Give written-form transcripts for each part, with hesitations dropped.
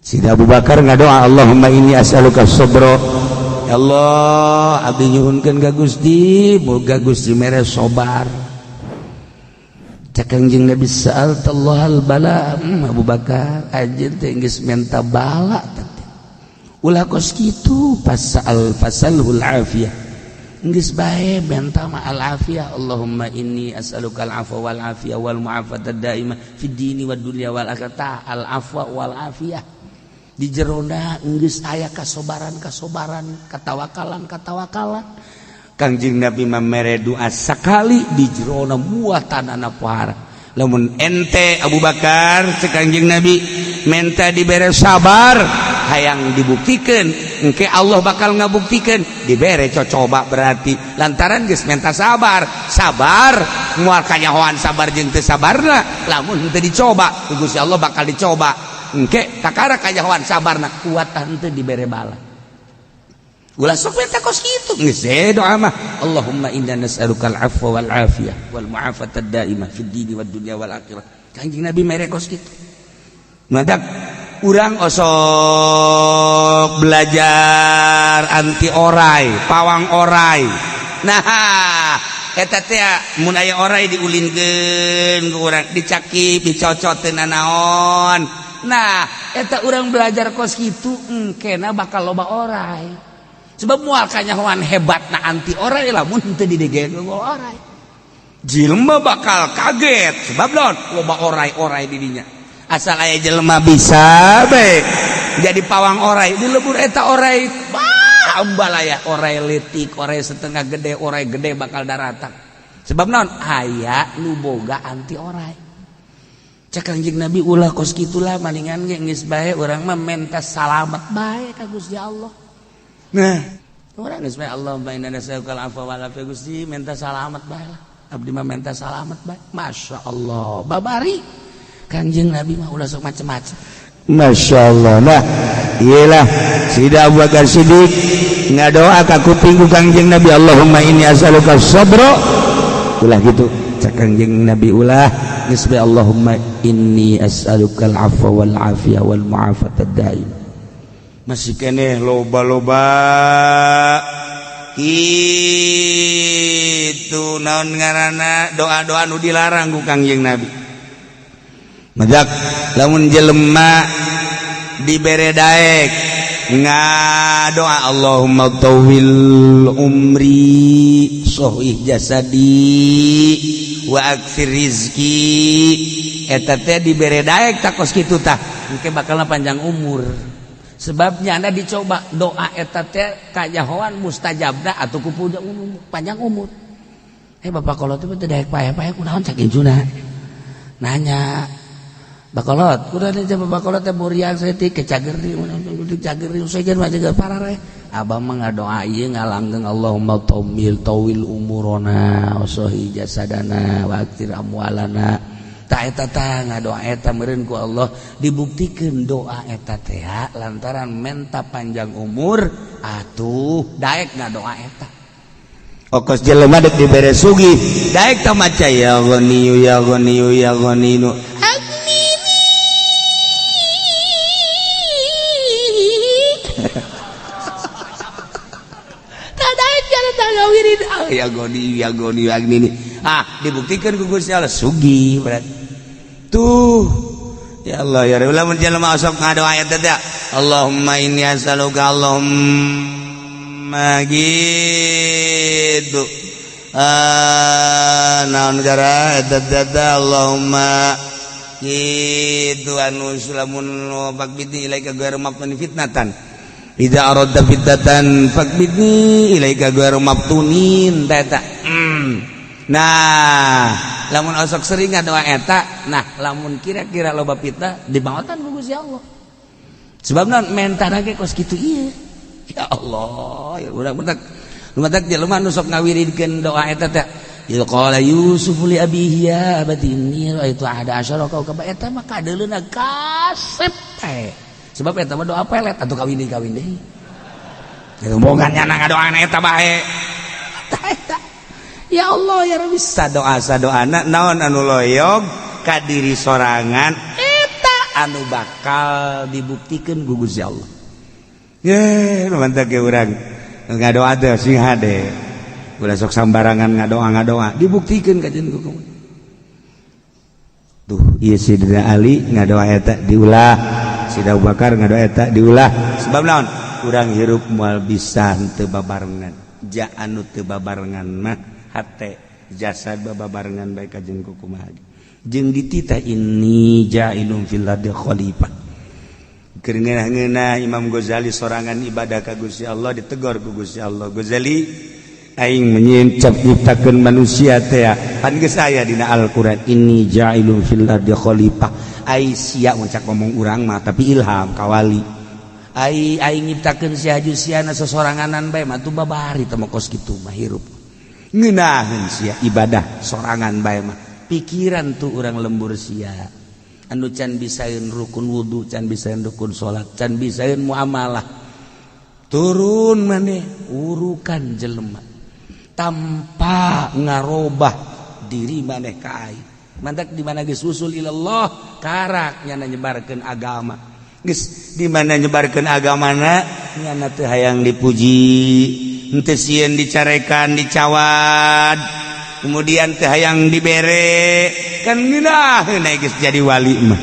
Sida Abu Bakar ngadoa, "Allahumma inni as'aluka sabra." Ya Allah, abdi nyuhunkeun ka Gusti, moga Gusti mere sabar. Cek Kangjeng Nabi, "Sa'altallahal bala." Abu Bakar, anjeun teh geus menta bala teh. Ulah kos kitu, fasal fasalhul afiyah. Geus bae menta ma al afiyah. "Allahumma inni as'aluka al afwa wal afiyah wal mu'afata daimah fid dini wad dunya wal akhirah." Al afwa wal afiyah. Di jerona geus aya kasobaran-kasobaran, katawakalan-katawakalan. Kangjeng Nabi mere doa sakali di jerona muatan pohara. Lamun ente Abu Bakar, cek Kangjeng Nabi, menta dibere sabar, hayang dibuktikan, engke Allah bakal ngabuktikan dibere cocoba. Berarti lantaran geus menta sabar, sabar moal kanyahoan sabar jeung teu sabarna lamun teu dicoba. Ku Gusti Allah bakal dicoba, engke kakara kanyahoan sabarna kuat henteu dibere bala. Ulah sok minta kos kitu, geus doa mah, "Allahumma inna nas'alukal afwa wal afiyah wal mu'afata daimah fid dini wad dunya wal akhirah." Kanjeng Nabi mere kos kitu. Madak urang osok belajar anti orai, pawang orai. Nah, eta teh mun aya orai diulinkeun ku urang, dicakip, dicocoteun naon. Nah, eta urang belajar kos kitu, engkena bakal loba orai. Sebab moal kanyahoan hebat na anti orai lamun teu didegeun orai. Jelema bakal kaget sebab naon? Loba orai-orai di dinya. Asal aya jelema bisa bae jadi pawang orai, dilebur eta orai, bah ambalaya orai leutik, orai setengah gede, orai gede bakal daratan. Sebab naon? Aya nu boga anti orai. Cek Kangjeng Nabi, ulah kos kitulah, maningan ge geus bae urang mah menta salamet bae ka Gusti Allah. Nah, urang geus bae, "Allahumma inna nas'aluka al-afwa wal afiyah." Gusti, menta salamet bae lah. Abdi mah menta salamet bae. Masya Allah, babari Kangjeng Nabi mah ulah sok macem-macem. Masya Allah. Nah, iyalah Sida Abu Bakar Siddiq ngadoa ka kuping ku Kangjeng Nabi, "Allahumma inni as'aluka sabra." Ulah gitu, cek Kangjeng Nabi, ulah, geus bae, "Allahumma inni as'aluka al-afwa wal afiyah wal mu'afata daim." Masih keneh loba-loba itu naon ngaranna, doa-doa nu dilarang ku Kangjeng Nabi. Majak lamun jelema dibere daek ngadoa, "Allahumma tawil umri, sohih jasadi, wa aktsir rizki," eta teh dibere daek tak kos kitu tah, engke bakal panjang umur. Sebabnya anda dicoba doa eta teh kanyahoan mustajabna atau ku punya umur, panjang umur. Eh, bapak kolot itu teh daek paeh-paeh kunaon, cak injuna nanya bakolot udah nih, bapak kolot teh muriang saeutik ke cager di cager di sejen mah jaga parare. Abah mah ngadoa ieu ngalanggeng, "Allahumma tawil tawil umurona wasohi jasadana wa aktir amwalana." Ta eta ta ngadoa eta meureun ku Allah dibuktikeun doa eta teh, lantaran menta panjang umur atuh daek ngadoa eta. Okos jelema dek dibere sugih daek ta maca, "Ya Ghaniyu, ya Ghaniyu, ya Ghaniyu aghnini." Tak daek jalan wirid, "Ah, ya Ghaniyu, ya Ghaniyu aghnini." Ah, dibuktikan ku Gusti Allah sugih berarti tuh. Ya Allah, ya Rabbi, lamun jelema osok ngadoa eta teh, "Allahumma inni as'aluka," Allahumma gitu, ah naon gara eta teh, "Allahumma," gitu, anu lamun faqbidni ilaika ghairu maftunin fitnatan, idza aradta fitnatan faqbidni ilaika ghairu maftunin eta. Nah, lamun osok sering ngadoa eta, nah lamun kira-kira loba fitnah dimaotan ku Gusti Allah. Sebab naon? Mentana ge kos kitu ieu. Ya Allah, ya urang bentak lumatak jelema nu sok ngawiridkeun doa eta teh. Ya qala Yusuf li abihi, ya abati inni ra'aitu ahada asyara kaukaba, eta mah kadeuleuna kasep teh. Sebab eta mah doa pelet atuh, kawin deui, kawin deui. Eta bogan nyana ngadoana eta bae. Eta ya Allah ya Rabbi, sadoa sadoana naon anu loyog ka diri sorangan eta. Anu bakal dibuktikan ku Gusti Allah. Ye, mantap ge urang ngadoa teh sing hade. Ulah sok sambarangan ngadoa ngadoa, dibuktikan kajian ku. Tuh, ieu Sidina Ali ngadoa eta diulah, Sidina Abu Bakar ngadoa eta diulah. Sebab naon? Urang hirup moal bisa henteu babarengan. Ja anu teu babarengan mah hate jasad babarengan bae kajeun ku kumaha. Jeung dititah inni ja'ilun fil ardi khalifah. Keur ngeunah Imam Ghazali sorangan ibadah ka Gusti Allah, ditegor ku Gusti Allah. "Ghazali, aing menyincap nyiptakeun manusia teh pan geus aya dina Al-Qur'an inni ja'ilun fil ardi khalifah. Ai sia," mun cak ngomong urang mah, tapi ilham kawali, "ai aing nyiptakeun sia ju siana sesoranganan bae mah tuh babari teh mah kos kitu mah hirup ngeunaheun sia ibadah sorangan bae mah." Pikiran tuh urang lembur sia anu can bisaeun rukun wudu, can bisaeun rukun salat, can bisaeun muamalah, turun maneh urukan jelema tanpa ngarobah diri maneh ka aing. Mantak di mana geus usul ilallah, karak nyana nyebarkeun agama. Geus di mana nyebarkeun agamana, nyana teu hayang dipuji, henteu sieun dicarekan, dicawad, kemudian teu hayang dibere, kan ngeunaheun geus jadi wali mah.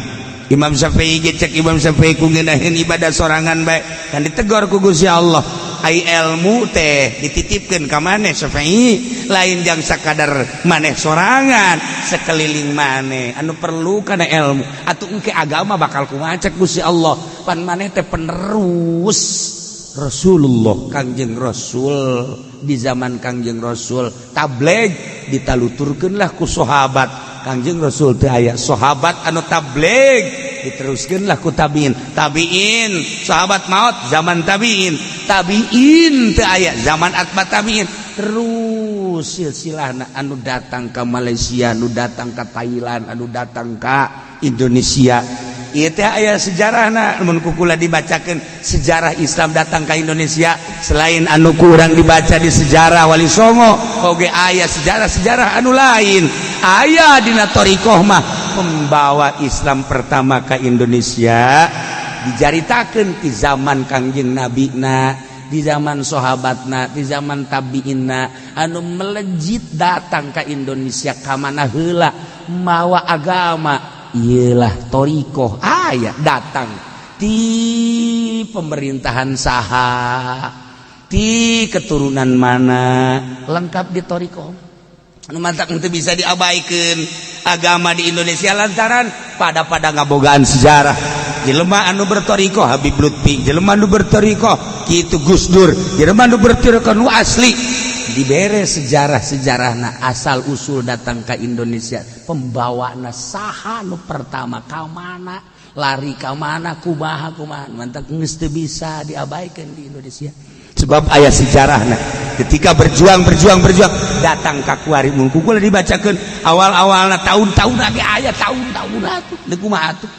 Imam Syafi'i ge, cek Imam Syafi'i, ku ngeunaheun ibadah sorangan bae, kan ditegor ku Gusti Allah, "Ai ilmu teh dititipkeun ka maneh, Syafi'i, lain jang sakadar maneh sorangan, sekeliling maneh anu perlu kana ilmu. Atuh engke agama bakal kumaha?" Cek Gusti Allah, "Pan maneh teh penerus Rasulullah, Kangjeng Rasul. Di zaman Kangjeng Rasul tabligh ditaluturkeun lah ku sahabat. Kangjeng Rasul teh aya, sahabat anu tabligh diteruskeun lah ku tabiin. Tabiin, sahabat maut, zaman tabiin, tabiin teu aya, zaman atba tabiin. Terus silsilahna anu datang ke Malaysia, anu datang ke Thailand, anu datang ke Indonesia. Ieu teh aya sejarahna mun ku kula dibacakeun sejarah Islam datang ke Indonesia. Selain anu kurang dibaca di sejarah Wali Songo, oge aya sejarah-sejarah anu lain aya dina thoriqoh mah. Pembawa Islam pertama ke Indonesia dicaritakeun di zaman Kangjeng Nabi na, di zaman sahabatna, di zaman tabiinna. Anu melejit datang ke Indonesia ka mana heula mawa agama iyalah thoriqoh, aya datang di pemerintahan saha, di keturunan mana, lengkap di thoriqoh. Anu mantak itu bisa diabaikan agama di Indonesia lantaran pada pada ngabogaan sejarah. Jelema anu berthoriqoh Habib Lutfi, jelema anu berthoriqoh kitu Gus Dur, jelema anu berthoriqoh nu asli dibere sejarah-sejarahna, asal usul datang ke Indonesia, pembawana saha nu pertama, ka mana lari, ka mana, kumaha kumaha. Mantak geus teu bisa diabaikan di Indonesia sebab aya sejarahna. Ketika berjuang, berjuang, berjuang, datang ka kuari, mun ku kula dibacakeun awal-awalna, tahun-tahun lagi aya tahun-tahun atuh deuk kumaha atuh.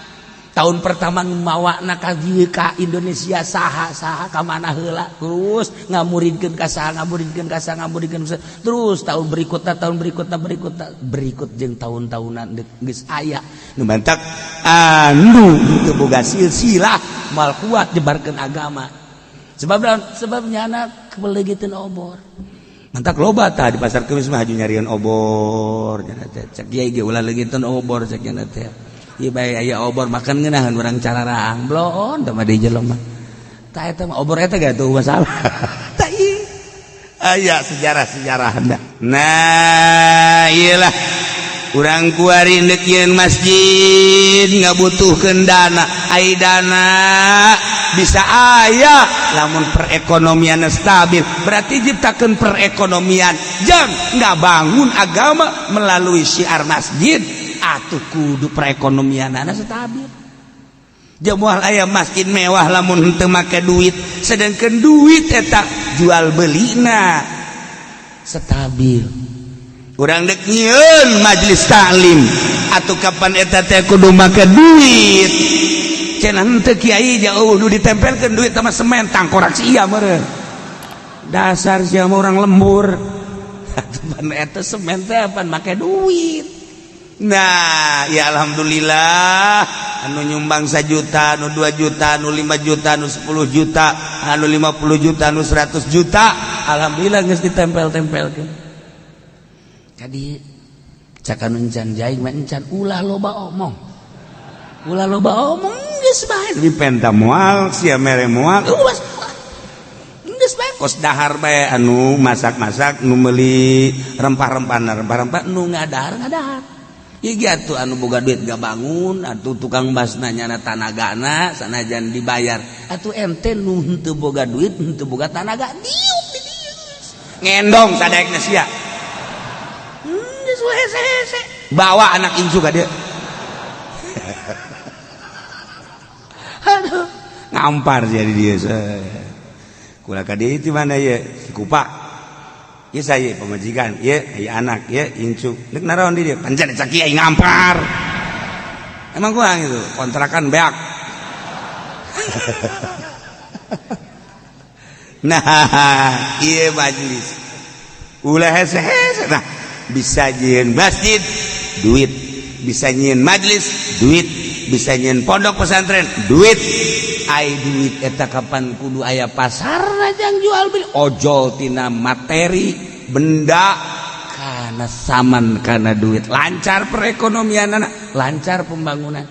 Tahun pertama mawana ka dieu ka Indonesia saha, saha, ka mana heula, terus ngamuridkeun ka saha, ngamuridkeun ka saha, ngamuridkeun ka saha. Terus tahun berikutna, tahun berikutna, berikutna, berikut jeung tahun-tahunan geus aya nu mantak anu teu boga silsilah moal kuat nyebarkeun agama. Sebab naon? Sebab nyana kebeleugiteun obor. Mantak loba tah di Pasar Kemis mah haju nyarian obor nya teh. Cek kiai ge ulah leungiteun obor, cek nya teh. Ieu bae aya obor makan ngeunaheun urang cararaang bloon teh mah di jelema. Tah, eta mah obor eta ge tuh masalah. Tah, ieu aya sejarah-sejarahna. Nah, iyalah urang kuari deuk nyieun masjid ngabutuhkeun dana. Ai dana bisa aya lamun perekonomian stabil. Berarti ciptakeun perekonomian jang nggak bangun agama melalui syiar masjid. Atuh kudu perekonomian stabil. Moal aya masjid mewah lamun henteu make duit, sedangkan duit eta jual belina stabil. Urang dek nyieun majelis taklim atuh kapan eta teh kudu make duit. Cenah henteu kiai jauh nu ditempelkeun duit sama semen tangkorak sia meureun. Dasar sia mah orang lembur. Atuh pan eta semen teh pan make duit. Nah ya, alhamdulillah. Anu nyumbang 1 juta, anu 2 juta, anu 5 juta, anu 10 juta, anu 50 juta, anu 100 juta. Alhamdulillah geus ditempel-tempelkeun. Jadi cak anu encan jaing mah encan ulah loba omong. Ulah loba omong geus bae. Dipenta moal, sia mere moal. Ulah geus bae kos dahar bae anu masak-masak, nu meuli rempah-rempah, rempah-rempah nu ngadahar-ngadahar. Atuh anu boga duit gak bangun atuh tukang basna nyana tanagana sanajan dibayar atuh ente nu henteu boga duit henteu boga tanaga diuk di dieu ngendong sadaekna sia geus hese-hese bawa anak incu ka dieu. Aduh ngampar jadi dia kula ka dieu ti mana ye si kupa. Ieu saya pemajikan, ieu aya anak, ieu incu. Deuk naraon di dieu? Pancen cak kiai ngampar. Emang kurang itu, kontrakan beak. Nah, ieu majelis. Ulah hese-hese. Nah, bisa nyieun masjid duit, bisa nyieun majelis duit, bisa nyieun pondok pesantren duit. Ai duit eta kapan kudu aya pasarna jang jual beli ojol tina materi benda kana saman kana duit lancar perekonomian anak lancar pembangunan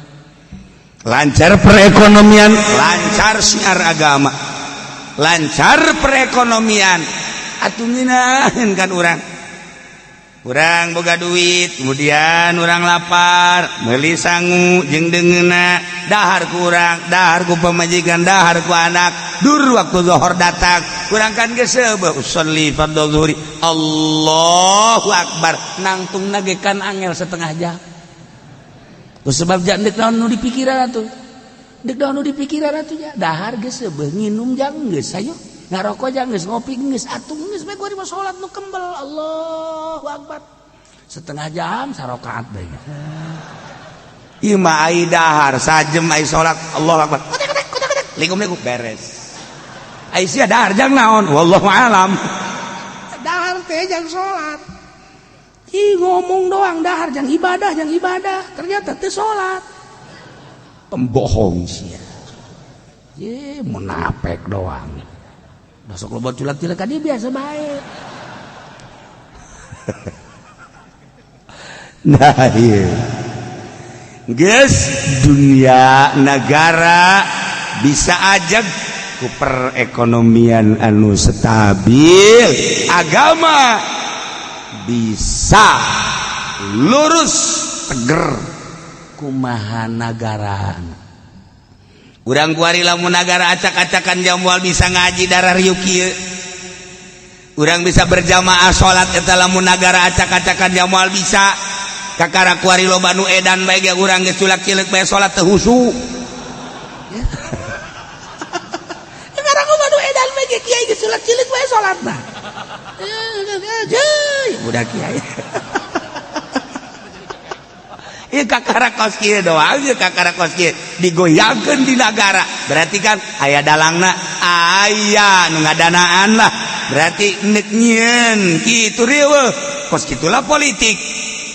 lancar perekonomian lancar syiar agama lancar perekonomian atuh ngeunaheun kan urang urang boga duit kemudian urang lapar meuli sangu jeung deungeunna dahar ku urang dahar ku pamajikan dahar ku anak dur waktu zuhur datang urang kan geus seubeuh usolli fardhu zuhri Allahu akbar nangtungna ge kan angel setengah jam ku sebab jang deuk naon nu dipikiran atuh deuk naon nu dipikiran atuh ya dahar geus seubeuh nginum jang geus hayu ngarokok jang geus ngopi geus atuh geus bae gua di salat nu kembel Allahu akbar setengah jam sarokaat bae ieu mah ai dahar sajem ai salat Allahu akbar kotak kotak kotak kotak likum-likum beres ai sia dahar jang naon wallahu alam dahar teh jang salat ih ngomong doang dahar jang ibadah ternyata teh salat pembohong sia ye munafik doang masuk loba culak-culak ka dia biasa bae. Nah ieu geus dunia negara bisa aja ku perekonomian anu stabil agama bisa lurus teger kumaha nagara urang kuari lamun nagara acak-acakan jamual bisa ngaji darah riuk kieu urang bisa berjamaah salat eta lamun nagara acak-acakan jamual bisa kakara kuari loba nu edan bae ge urang geus culak-cileuk bae salat teu husu kakara loba nu edan bae ge kiai geus culak-cileuk bae salatna budak kiai. Ieu kakara kos kieu doang, ieu kakara kos kieu digoyangkeun di nagara. Berarti kan aya dalangna, aya nu ngadanaan lah. Berarti neuk nyieun kitu riweuh. Kos kitulah politik.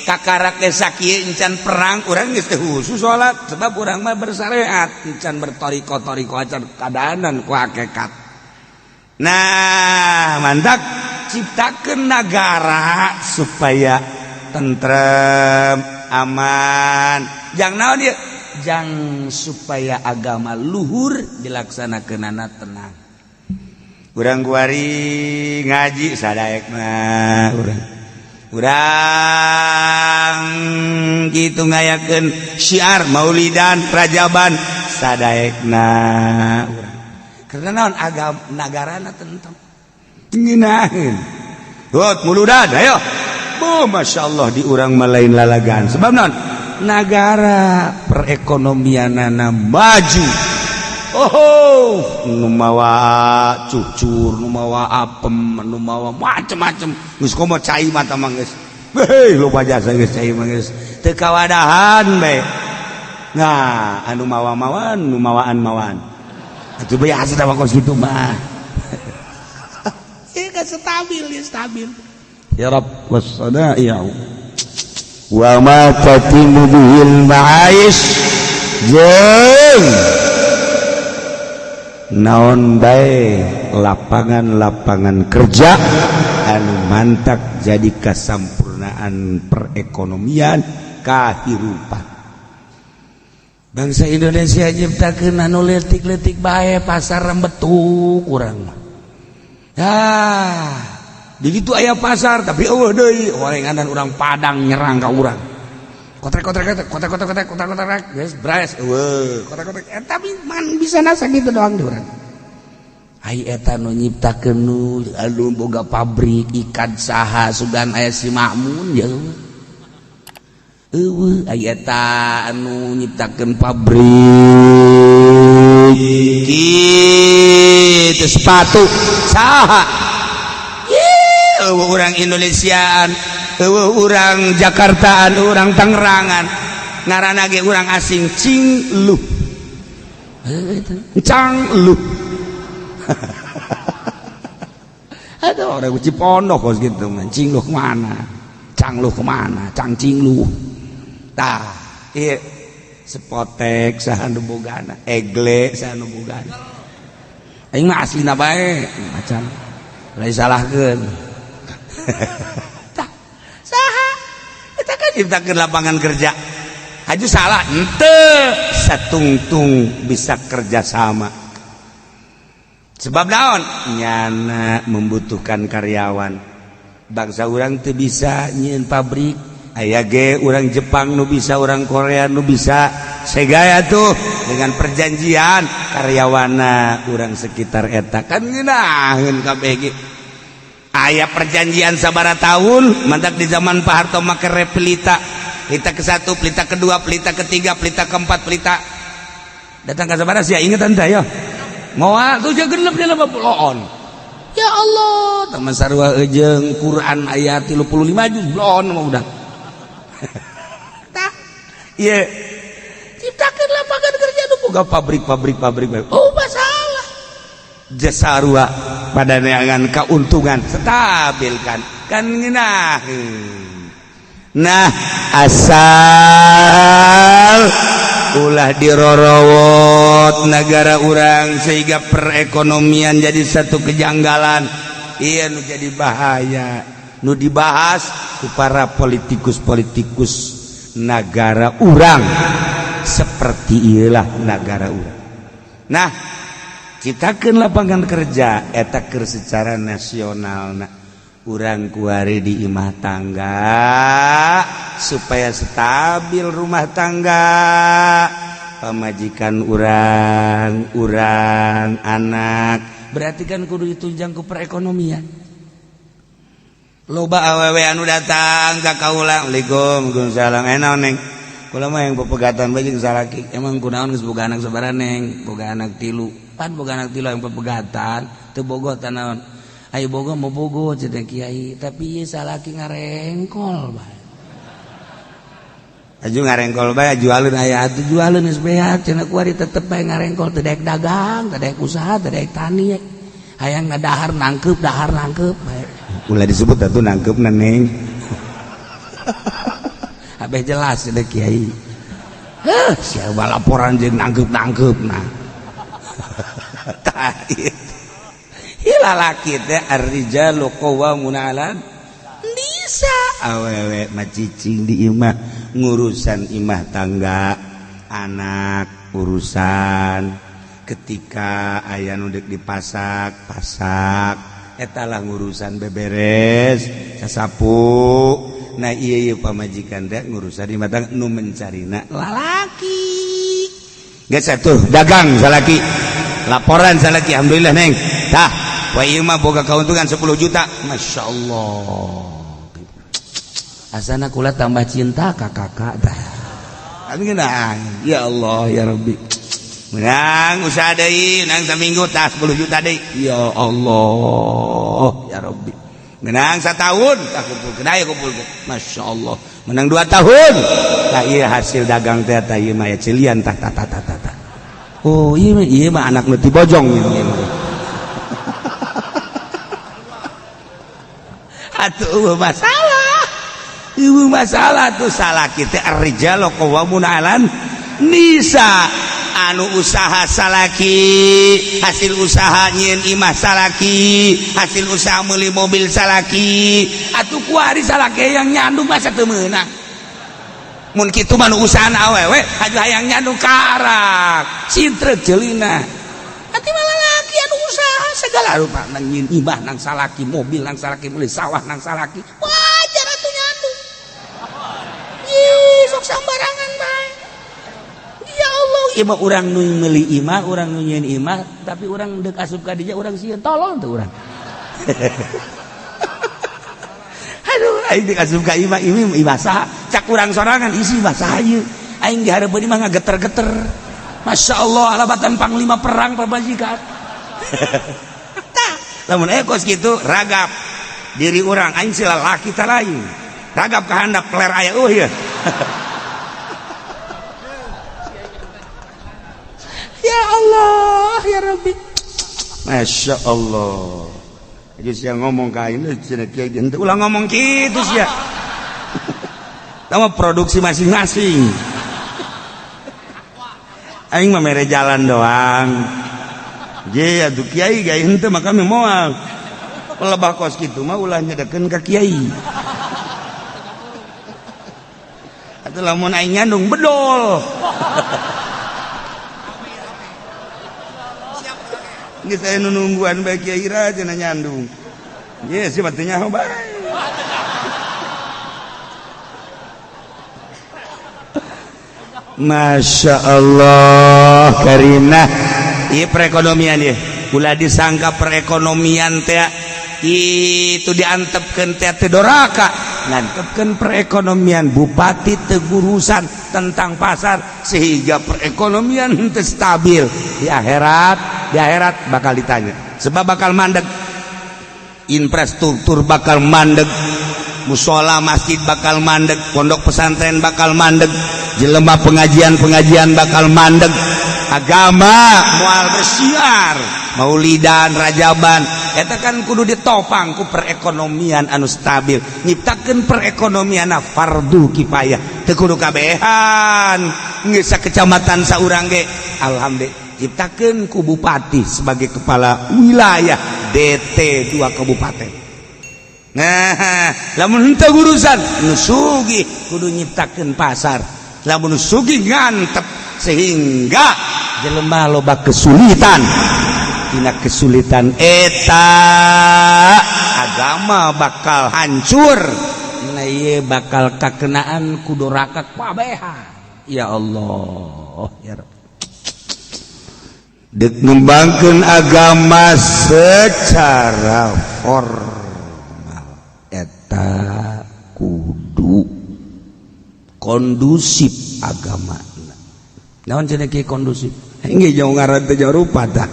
Kakara geus sakieu encan perang urang geus teu khusus salat sebab urang mah bersyariat, encan bertoriko-toriko acan kadanan ku hakikat. Nah, mantap ciptakeun nagara supaya tentrem, aman. Jang naon ieu? Jang supaya agama luhur dilaksanakeunana tenang. Urang kuari ngaji sadaek mah urang. Urang kitu ngayakeun syiar maulidan rajaban sadaekna urang. Karena naon agama nagarana tentrem. Ngeunaheun. Hot muludan ayo. Oh, Masya Allah di urang mah lain lalagan sebab naon nagara perekonomianana maju. Oh, nu mawa cucur, nu mawa apem, nu mawa macem-macem geus komo cai mata mah geus. Hei, loba jasa geus cai mah geus teu kawadahan bae. Nah, anu mawa-mawan, nu mawaan-mawaan. Atuh biasa tah kos kitu mah. Ieu kan stabil, ya stabil. Ya Rabb was-sana'i'u wa ma tatimu bihil ma'aish Jeung naon bae lapangan-lapangan kerja anu mantak jadi kasampurnaan perekonomian kahirupan bangsa Indonesia. Nyiptakeun anu leutik-leutik bae, pasar betu kurang mah. Ah, di ditu aya pasar, tapi euweuh deui orenganan urang Padang nyerang ka urang. Kotrek kotrek kotrek kotrek kotrek kotrek kotrek kotrek, geus bres euweuh kotrek kotrek. Tapi man bisa nasa gitu doang di urang. Ai eta nu nyiptakeun nu anu boga pabrik ikan saha? Sugan aya si Makmun ya euweuh. Ai eta anu nyiptakeun pabrik kitu sepatu saha? Euweuh urang Indonesiaan, euweuh urang Jakartaan, urang Tangerangan, ngaranna ge urang asing. Cing lu cang lu. Ada orang Cipondoh kos gitu man. Cing lu kemana, cang lu kemana, cang cing lu. Tah iya, sepotek saha nu bogana, egle saha nu bogana? Aing mah aslina bae macan lain salahkeun. Tah saha eta kan nyiptakeun lapangan kerja? Haju salah ente satungtung bisa kerja sama, sebab naon? Nyana membutuhkan karyawan. Bangsa urang teu bisa nyieun pabrik, aya ge urang Jepang nu bisa, orang Korea nu bisa. Segaya tuh dengan perjanjian karyawana urang sekitar eta kan ngeunaheun kabeh ge. Aya perjanjian sabara tahun, mantak di zaman Pak Harto make Pelita, pelita ke satu, pelita kedua, pelita ketiga, pelita keempat, pelita datang ke sabara sih inget ente ya. Moal tuh genep di bloon. Ya Allah, teman sarua jeung Quran ayat 35 juz bloon mah udah. Tah ieu ciptakeun lapangan kerja nu boga pabrik-pabrik pabrik. Oh, masalah jasarua pada neangan keuntungan stabil kan kan ngeunaheun. Nah, asal ulah dirorowot negara urang sehingga perekonomian jadi satu kejanggalan. Iya, nu jadi bahaya nu dibahas ku para politikus-politikus negara urang seperti iyalah negara urang. Nah, ciptakan lapangan kerja eta keur secara nasional. Nah, urang kuari di imah tangga supaya stabil rumah tangga, pamajikan urang, urang anak, berarti kan kudu ditunjang ku perekonomian. Loba awewe anu datang ka kaula, "Assalamualaikum." "Waalaikumsalam." "Eh, naon, Neng?" "Kula mah yang pepegatan bae jeung salaki." "Emang kunaon? Geus boga anak sabaraha, Neng?" "Boga anak tilu." "Pan boga anak tilu yang pepegatan teu bogoh tah naon?" "Ayo bogo mau bogo," cenah, "Kiai, tapi ieu salaki ngarengkol bae." "Aju ngarengkol bae, jualeun aya atuh, jualeun geus beak," cenah kuari, "tetep bae ngarengkol, teu daek dagang, teu daek usaha, teu daek tani, hayang dahar nangkeup, dahar nangkeup bae." Ulah disebut atuh nangkeupna, Neng. Abeh jelas cenah kiai. Heh, siapa laporan jeung nangkeup-nangkeupna. Tah ieu. Lalaki teh ar-rijalu qawwamuna 'alan nisa, awewe mah cicing di imah, ngurusan imah tangga, anak, urusan ketika aya nu deuk dipasak pasak, etalah ngurusan beberes sasapu. Nah iya, iya, pamajikan teh ngurusan imah tangga, nu mencarina lalaki. Geus atuh dagang salaki, laporan salaki, "Alhamdulillah, Neng, tah wah ieu mah boga keuntungan 10 juta." Masya Allah, asana kula tambah cinta ka kakak tah. Ya Allah ya Rabbi, menang usaha deui, menang seminggu tah 10 juta deui. Ya Allah ya Rabbi, menang setahun tah kumpulkeun, aya kumpulkeun. Masya Allah, menang 2 tahun tah, ieu hasil dagang teh tah, ieu mah ya cilian tah tah tah tah tah. Oh iya, iya mah anak nu ti bojong ieu mah. Atuh masalah, ibu masalah tuh salah kita. Ar-rijalu qawwamuna 'alan Nisa anu usaha salaki, hasil usaha nyieun imah salaki, hasil usaha meuli mobil salaki, atuh kuari salaki yang nyandung masa teu meunang. Mun kitu mah nu usahana awewe haju hayang nyandung karak sintreuk ceulina. Ati mah lalaki anu usaha segala rupa nang nyieun imah nang salaki, mobil nang salaki, meuli sawah nang salaki, wajar atuh nyandung. Ih, sok sambarangan bae. Ya Allah, imah urang nu meuli imah, urang nu nyieun imah, tapi urang deuk asup ka dinya urang sieun tolong teu urang. Aduh, aing deuk asup ka imah, ini imah saha? Cak urang sorangan isi imah saha ieu? Aing dihareupeun imah ngageter-geter. Masya Allah, alabatan panglima perang pabajikan. Tah, lamun aya kos kitu ragap diri urang aing si lalaki ta lain. Ragap ka handap peler aya eueuh ieu. Ya Allah, ya Rabbi. Masya Allah. Jadi sia ngomong ka aing cenah kiai henteu ulah ngomong kitu sia. Tama produksi masing-masing. Aing mah mere jalan doang. Je atuh kiai gae henteu mah kami moal. Lebah kos kitu mah ulah nyedekeun ka kiai. Atuh lamun aing nyandung bedol. Geus aya nu nungguan bae kiai ra cenah nyandung. Ye si batu nyaho bae. Masya Allah karina. Ieu perekonomian ieu. Ulah disangka perekonomian teh itu diantepkeun teh teu doraka. Ngantepkeun perekonomian bupati teu gurusan tentang pasar sehingga perekonomian teu stabil. Di akhirat bakal ditanya. Sebab bakal mandeg. Infrastruktur bakal mandeg, mushola masjid bakal mandeg, pondok pesantren bakal mandeg, jelema pengajian-pengajian bakal mandeg, agama moal bersiar, maulidan, rajaban, eta kan kudu ditopang ku perekonomian anu stabil, nyiptakeun perekonomian fardu kifayah, teu kudu kabehan, geus sakecamatan saurang ge, alhamdulillah. Ciptakeun ku bupati sebagai kepala wilayah DT 2 kabupaten. Nah, lamun henteu urusan nu sugih kudu nyiptakeun pasar, lamun sugih ngantep sehingga jelema loba kesulitan. Dina kesulitan eta agama bakal hancur. Nah, ieu bakal kakenaan ku doraka kabehan. Ya Allah, ya Rabb. Dek ngembangkeun agama secara formal eta kudu kondusif agama. Naon cenah kieu kondusif? Engge jauh ngaran teh jauh rupa tah.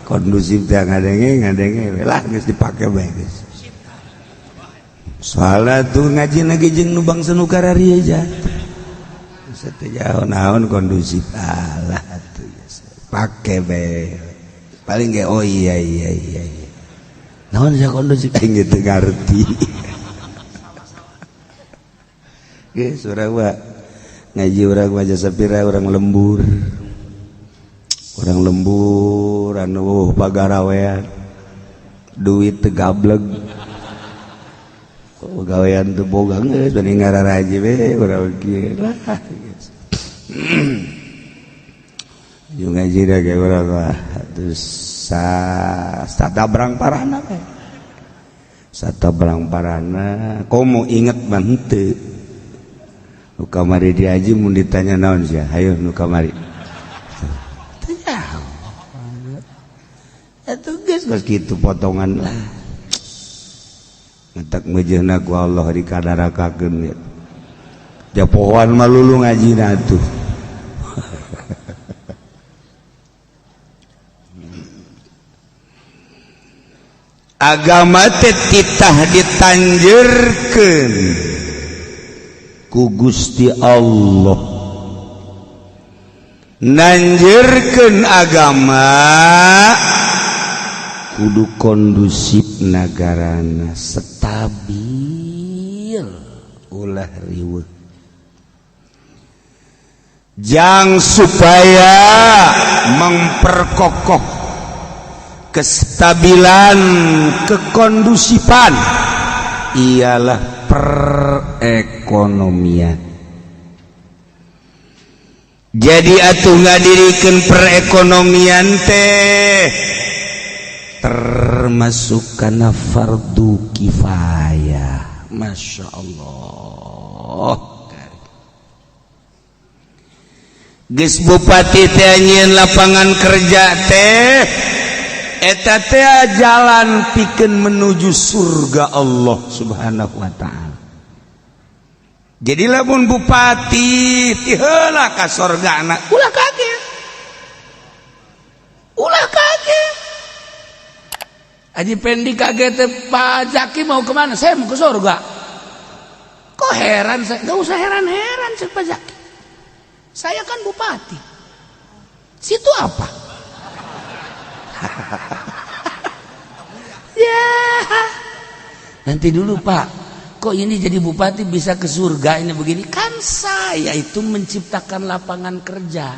Kondusif teh ngadenge ngadenge we lah geus dipake bae geus. Soalna tuh ngaji lagi jeung nu bangsa nu kararieu ja. Geus teh jauh naon kondusif alah atuh. Pake be paling ge oh iya iya iya iya naon sia kondusif aing teu ngarti. Geus urang mah ngaji urang mah jasa pira urang lembur anu pagarawean duit teu gableg gawean teu boga geus bani ngararaji we urang kieu lah geus. Yung ngaji dah kayak orang lah terus satabrang parana we satabrang parana komo inget mah henteu nu kamari diaji mun ditanya naon sia hayu nu kamari teu nyaho atuh geus geus kitu potongan lah ngetak meujeuhna ku Allah dikadarakakeun ya japohoan mah lulu ngajina atuh. Agama teh titah ditanjurkeun ku Gusti Allah. Nanjurkeun agama kudu kondusif nagarana stabil ulah riweuh. Jang supaya memperkokoh kestabilan, kekondusifan ialah perekonomian. Jadi atuh ngadirikan perekonomian teh termasuk karena fardu kifayah. Masya Allah. Geus bupati teh nyieun lapangan kerja teh, eta teh jalan pikeun menuju surga Allah Subhanahu wa Ta'ala. Jadi lamun bupati ti heula ka sorgana, ulah kaget, ulah kaget. Haji Pendi kaget teh, "Pak Zaki mau kemana?" "Saya mau ke surga." "Kok heran?" "Saya nggak usah heran-heran," cek Pak Zaki, "saya kan bupati situ." Apa ya, nanti dulu, Pak, kok ini jadi bupati bisa ke surga ini begini? Kan saya itu menciptakan lapangan kerja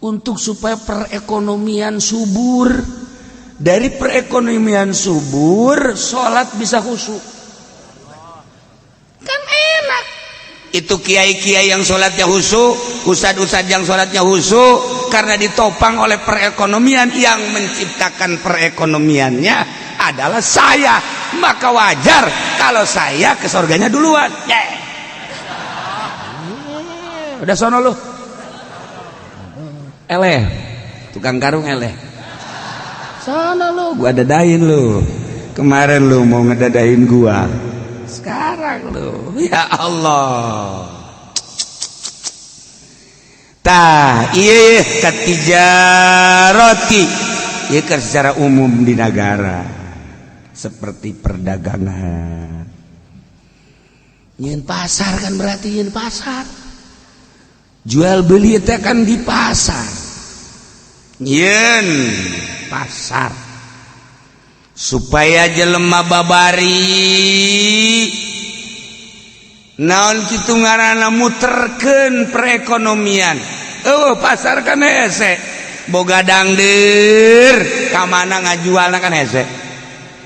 untuk supaya perekonomian subur. Dari perekonomian subur, sholat bisa khusyuk, kan enak. Itu kiai-kiai yang sholatnya khusyuk, ustad-ustad yang sholatnya khusyuk, karena ditopang oleh perekonomian. Yang menciptakan perekonomiannya adalah saya, maka wajar kalau saya ke surganya duluan. Yeah. Udah sono lu, eleh, tukang karung eleh, sono lu, gua dadahin lu. Kemarin lu mau ngedadahin gua, sekarang lu, ya Allah. Tah, iya, katijaroti, iya kan, secara umum di negara seperti perdagangan, nyin pasar kan, berarti nyin pasar, jual beli itu kan di pasar, nyin pasar supaya jelema babari, naon kitu ngaranna, muterkeun perekonomian. Oh, pasar kan hese, boga dangder ka mana ngajualna kan hese,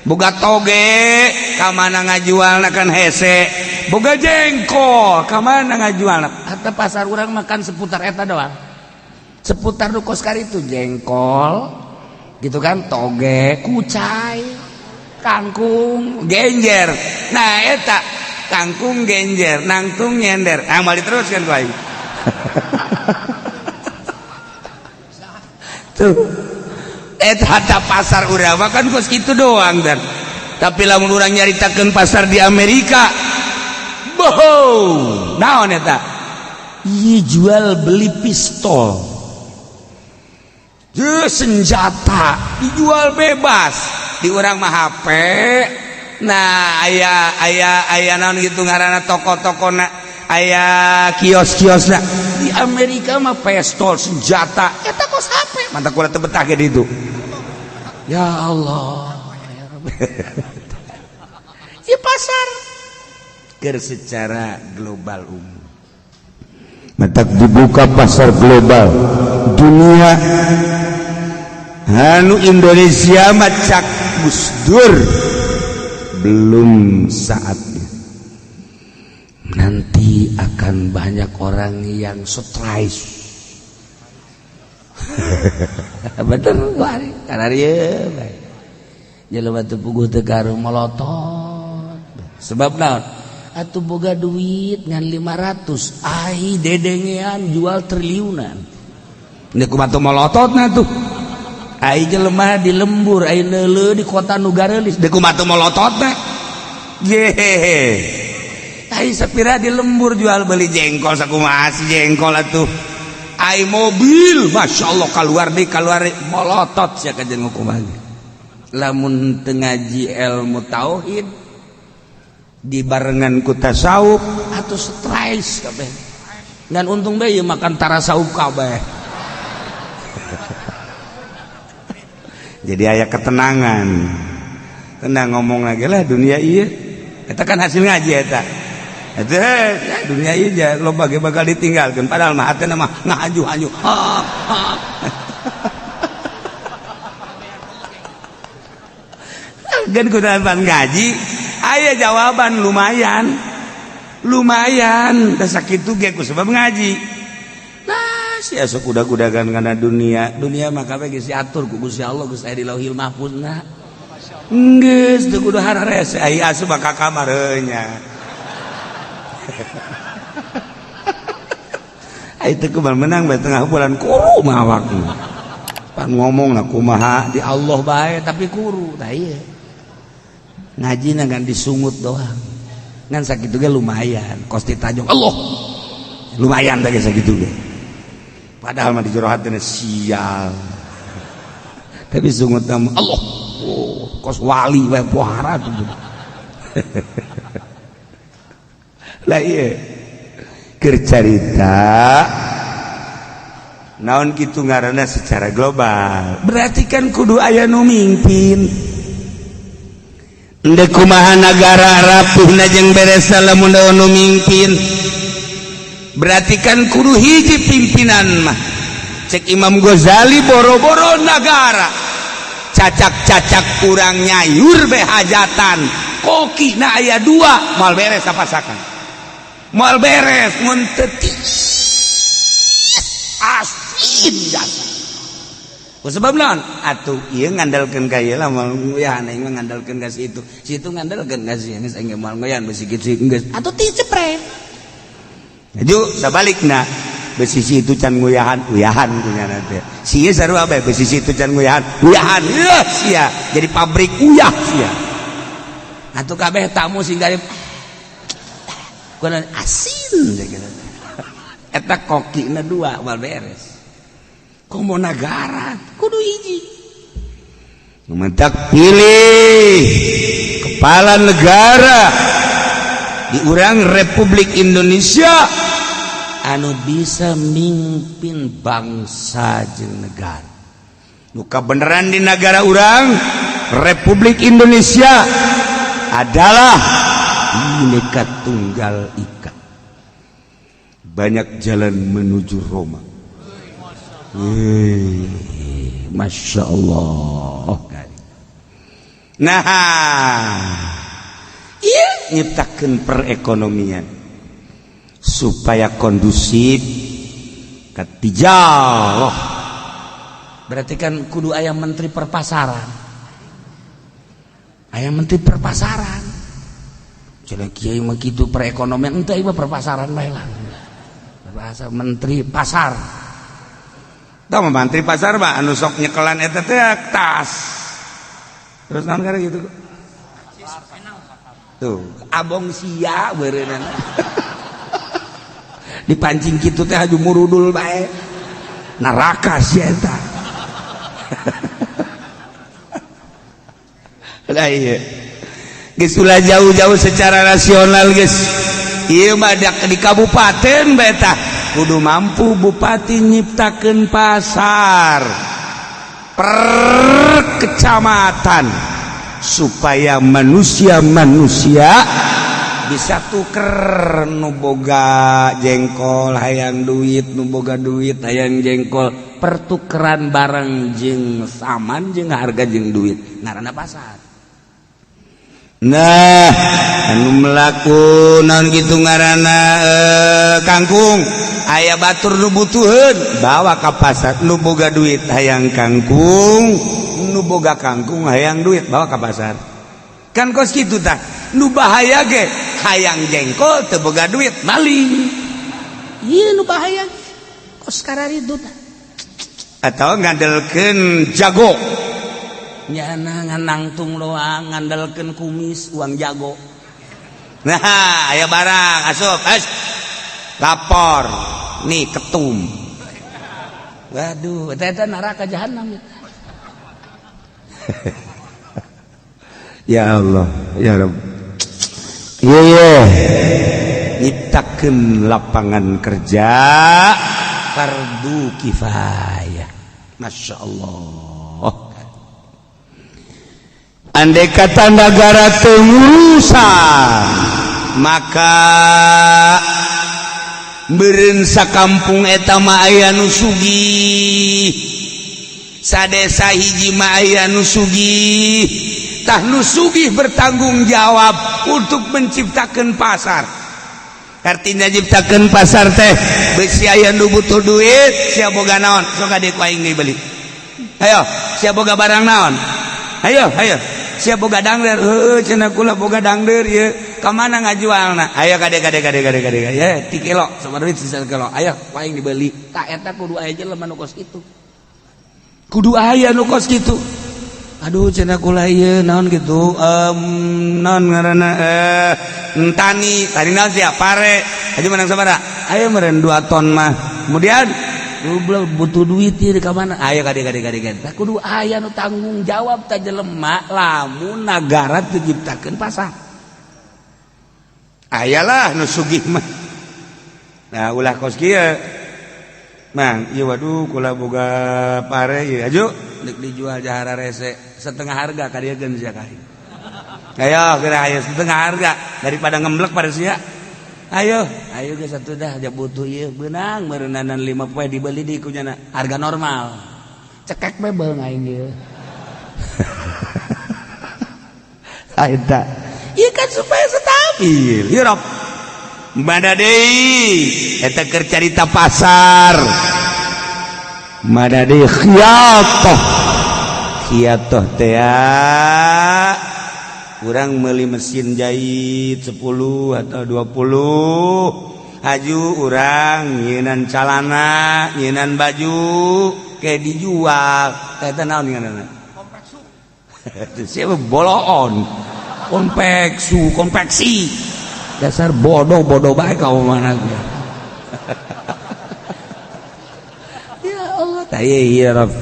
boga toge ka mana ngajualna kan hese, boga jengkol ka mana ngajualna. Atau pasar urang makan seputar eta doang, seputar nu kos itu jengkol gitu kan, toge, kucai, kangkung, genjer. Nah, eta kangkung, genjer, nangtung, nyender, ah, mau diteruskan ku aing tuh. Eta pasar urang kan kos kitu doang. Dan tapi lamun urang nyaritakeun pasar di Amerika, boho, naon eta? Ieu jual beli pistol. Je, senjata dijual bebas. Di urang mah HP. Nah, aya aya aya naon gitu ngaranna, toko-toko na, aya kios-kios. Nah, di Amerika mah pistol, senjata eta kos HP. Mantap, kula teu betah ge ditu. Ya Allah ya Rabbi. Di pasar keur secara global umum. Matak dibuka pasar global dunia. Anu Indonesia mah cak Gus Dur belum saatnya. Nanti akan banyak orang yang stres. Betul, karena dia jelema teu puguh teu garuh melotot. Sebab naon atuh? Boga duit ngan 500, ai dedengean jual triliunan. Ini kumaha tuh melototna tuh? Ai jelema di lembur, ai neuleuh di kota nu gareulis, deui kumaha tuh melototna? Ye, ai sapira di lembur jual beli jengkol, sakumaha si jengkol atuh? Ai mobil, Masya Allah, keluar di keluar, molotot sia kajen kumaha lamun teu ngaji ilmu tauhid dibarengan ku tasawuf atau stres kabeh. Dan untung bae makan tarasaup kabeh, jadi aya ketenangan, tenang ngomong lagi lah dunia. Iya, eta kan hasil ngaji eta. Itu dunia ieu loba ge bakal ditinggalkeun, padahal mah hatena mah ngahanju-hanju. Gan kudapan ngaji aya jawaban lumayan. Lumayan da sakitu ge ku sebab ngaji. Nah, sia sok kuda-kudagan kana dunia. Dunia mah kabeh geus diatur ku Gusti Allah, geus aya di Lauhil Mahfuzna. Geus teu kudu hararese aya asup ka kamar heuh nya. Ai teu kumaha menang bae tengah bulan kuru mah awakna. Pan ngomong na kumaha di Allah bae tapi kuru tah ieu. Ngaji na ngan disungut doang. Ngan sakitu ge lumayan, kos ditajong Allah. Lumayan teh sakitu ge. Padahal mah di jero hatena sial. Tapi sungut mah Allah. Oh, kos wali wae pohara tuh. Lah ieu keur carita naon kitu ngaranna secara global. Berarti kan kudu aya nu mimpin. Endek kumaha nagara rapuhna jeung beres lamun nu mimpin. Berarti kan kudu hiji pimpinan mah. Cek Imam Ghazali boro-boro nagara. Cacak-cacak kurang nyayur be hajatan. Koki na aya dua moal beres sapasakan. Moal beres mun teu asin jasa. Sebab naon? Atuh ieu ngandalkeun ka ieu lah moal nguyahan aing mah ngandalkeun ka si itu. Si itu ngandalkeun ka si geus aing moal nguyahan besi kitu geus. Atuh ti cepre. Laju sabalikna besi si itu can nguyahan, uyahan kunyana teh. Si ieu sarua bae besi si itu can nguyahan, uyahan. Yeuh sia jadi pabrik uyah sia. Atuh kabeh tamu sing garib kunaon asin teh gitu. Eta kokina dua moal beres. Komo nagara kudu hiji. Mentak pilih kepala negara di urang Republik Indonesia anu bisa mimpin bangsa jeung negara. Nu kabeneran di negara urang Republik Indonesia adalah Bhinneka Tunggal Ika. Banyak jalan menuju Roma. Masya Allah. Nah, iya nyiptakan perekonomian supaya kondusif ketijaroh. Berarti kan kudu aya menteri perpasaran. Aya menteri perpasaran. Cenah kiai mah kitu perekonomian ente ieu perpasaran bae lah. Bahasa menteri pasar. Tah mah menteri pasar mah anu sok nyekelan eta teh tas. Terus naon kana gitu? Tuh, abong sia beureunana. Dipancing kitu teh haju murudul bae. Neraka sia eta. Lah ieu. Geus ulah jauh-jauh secara nasional geus. Ieu mah di kabupaten bae tah. Kudu mampu bupati nyiptakeun pasar per kecamatan supaya manusia-manusia bisa tuker nu boga jengkol hayang duit, nu boga duit hayang jengkol, pertukeran barang jeung saman jeung harga jeung duit ngaranna pasar. Nah, anu melaku naon kitu ngaranna kangkung aya batur nu butuheun bawa ka pasar, nu boga duit hayang kangkung, nu boga kangkung hayang duit bawa ka pasar. Kan kos kitu tah. Nu bahaya ge hayang jengkol teu boga duit maling. Ieu nu bahaya kos kararitu tah. Atau ngandelkeun jago. Nyana nganangtung doang ngandelkeun kumis uang jago. Nah, aya barang asup, es. Lapor. Nih ketum. Waduh, eta neraka jahanam. Ya Allah, ya Rabb. Iya, iya. Nyiptakeun lapangan kerja fardu kifayah. Masya Allah. Andai kata negara teu ngurusan Maka meureun sakampung eta mah aya nu sugih, sadesa hiji mah aya nu sugih. Tah, nu sugih bertanggung jawab untuk menciptakan pasar. Artinya ciptakan pasar teh besi aya nu butuh duit, sia boga naon, sok ka dieu ku aing dibeli. Ayo, sia boga barang naon? Ayo, ayo. Sia boga dangder? Heueuh, cenah, kula boga dangder ieu. Ka mana ngajualna? Ayo kade kade kade kade kade. Ya, 3 kilo, sabaraha duit sisa kilo? Ayo, ku aing dibeli. Tah, eta kudu aya jelema nu kos kitu. Kudu aya nu kos kitu. Aduh, cenah, kula ieu naon gitu, naon ngaranna, tani tani naon sia? Pare aja menang sabaraha? Ayo, meureun 2 ton mah. Kemudian goblok butuh duit ieu, ka mana? Ayo kade kade kade kade. Tah, kudu aya nu tanggung jawab tah jelema lamun nagara teu nyiptakeun pasar. Ayalah nu sugih mah. Nah, ulah kos kieu. Mang, ieu waduh, kula boga pare ieu, aju deuk dijual jahara rese setengah harga ka dieu sia ka. Ayo, geura, ayo setengah harga daripada ngemblek pada sia. Ayo, ayo geus atuh dah, ja butuh ieu beunang meureunanan 5 poe dibeli di kunyana harga normal. Cekek we beung aing ieu. Eta. Ieu kan supaya stabil. Ieu Rob. Mana deui eta keur carita pasar. Mana deui? Khiyatah. Khiyatah teh kurang meuli mesin jahit 10 atau 20, haju urang nyieunan calana, nyieunan baju kayak dijual. Eta naon ngaranna? Siapa boloon? Konveksu, konveksi. Dasar bodoh, bodoh baik kau mana. Ya Allah, tah ya Rabb,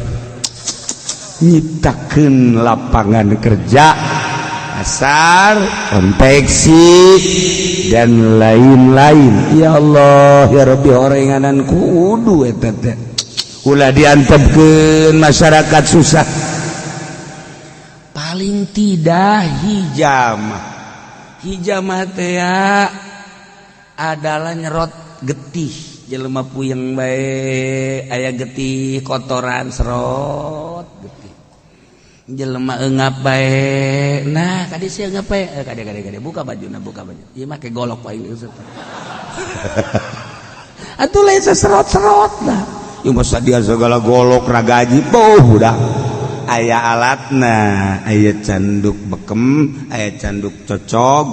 nyiptakeun lapangan kerja, pasar, konveksi, dan lain-lain. Ya Allah ya Rabbi, orenganan kudu eta teh ulah diantepkeun masyarakat susah. Paling tidak hijamah. Hijamah teh adalah nyerot getih. Jelema puyeng bae, aya getih kotoran, serot getih. Jelema engap bae, nah kadi sia engap bae, eh, kade kade kade, buka baju, nah, buka baju, ieu mah ke golok paling. Atuh lain seserot-serot lah. Ieu masa dia segala golok ragaji boh, udah aya alatna, aya canduk bekem, aya canduk cocok.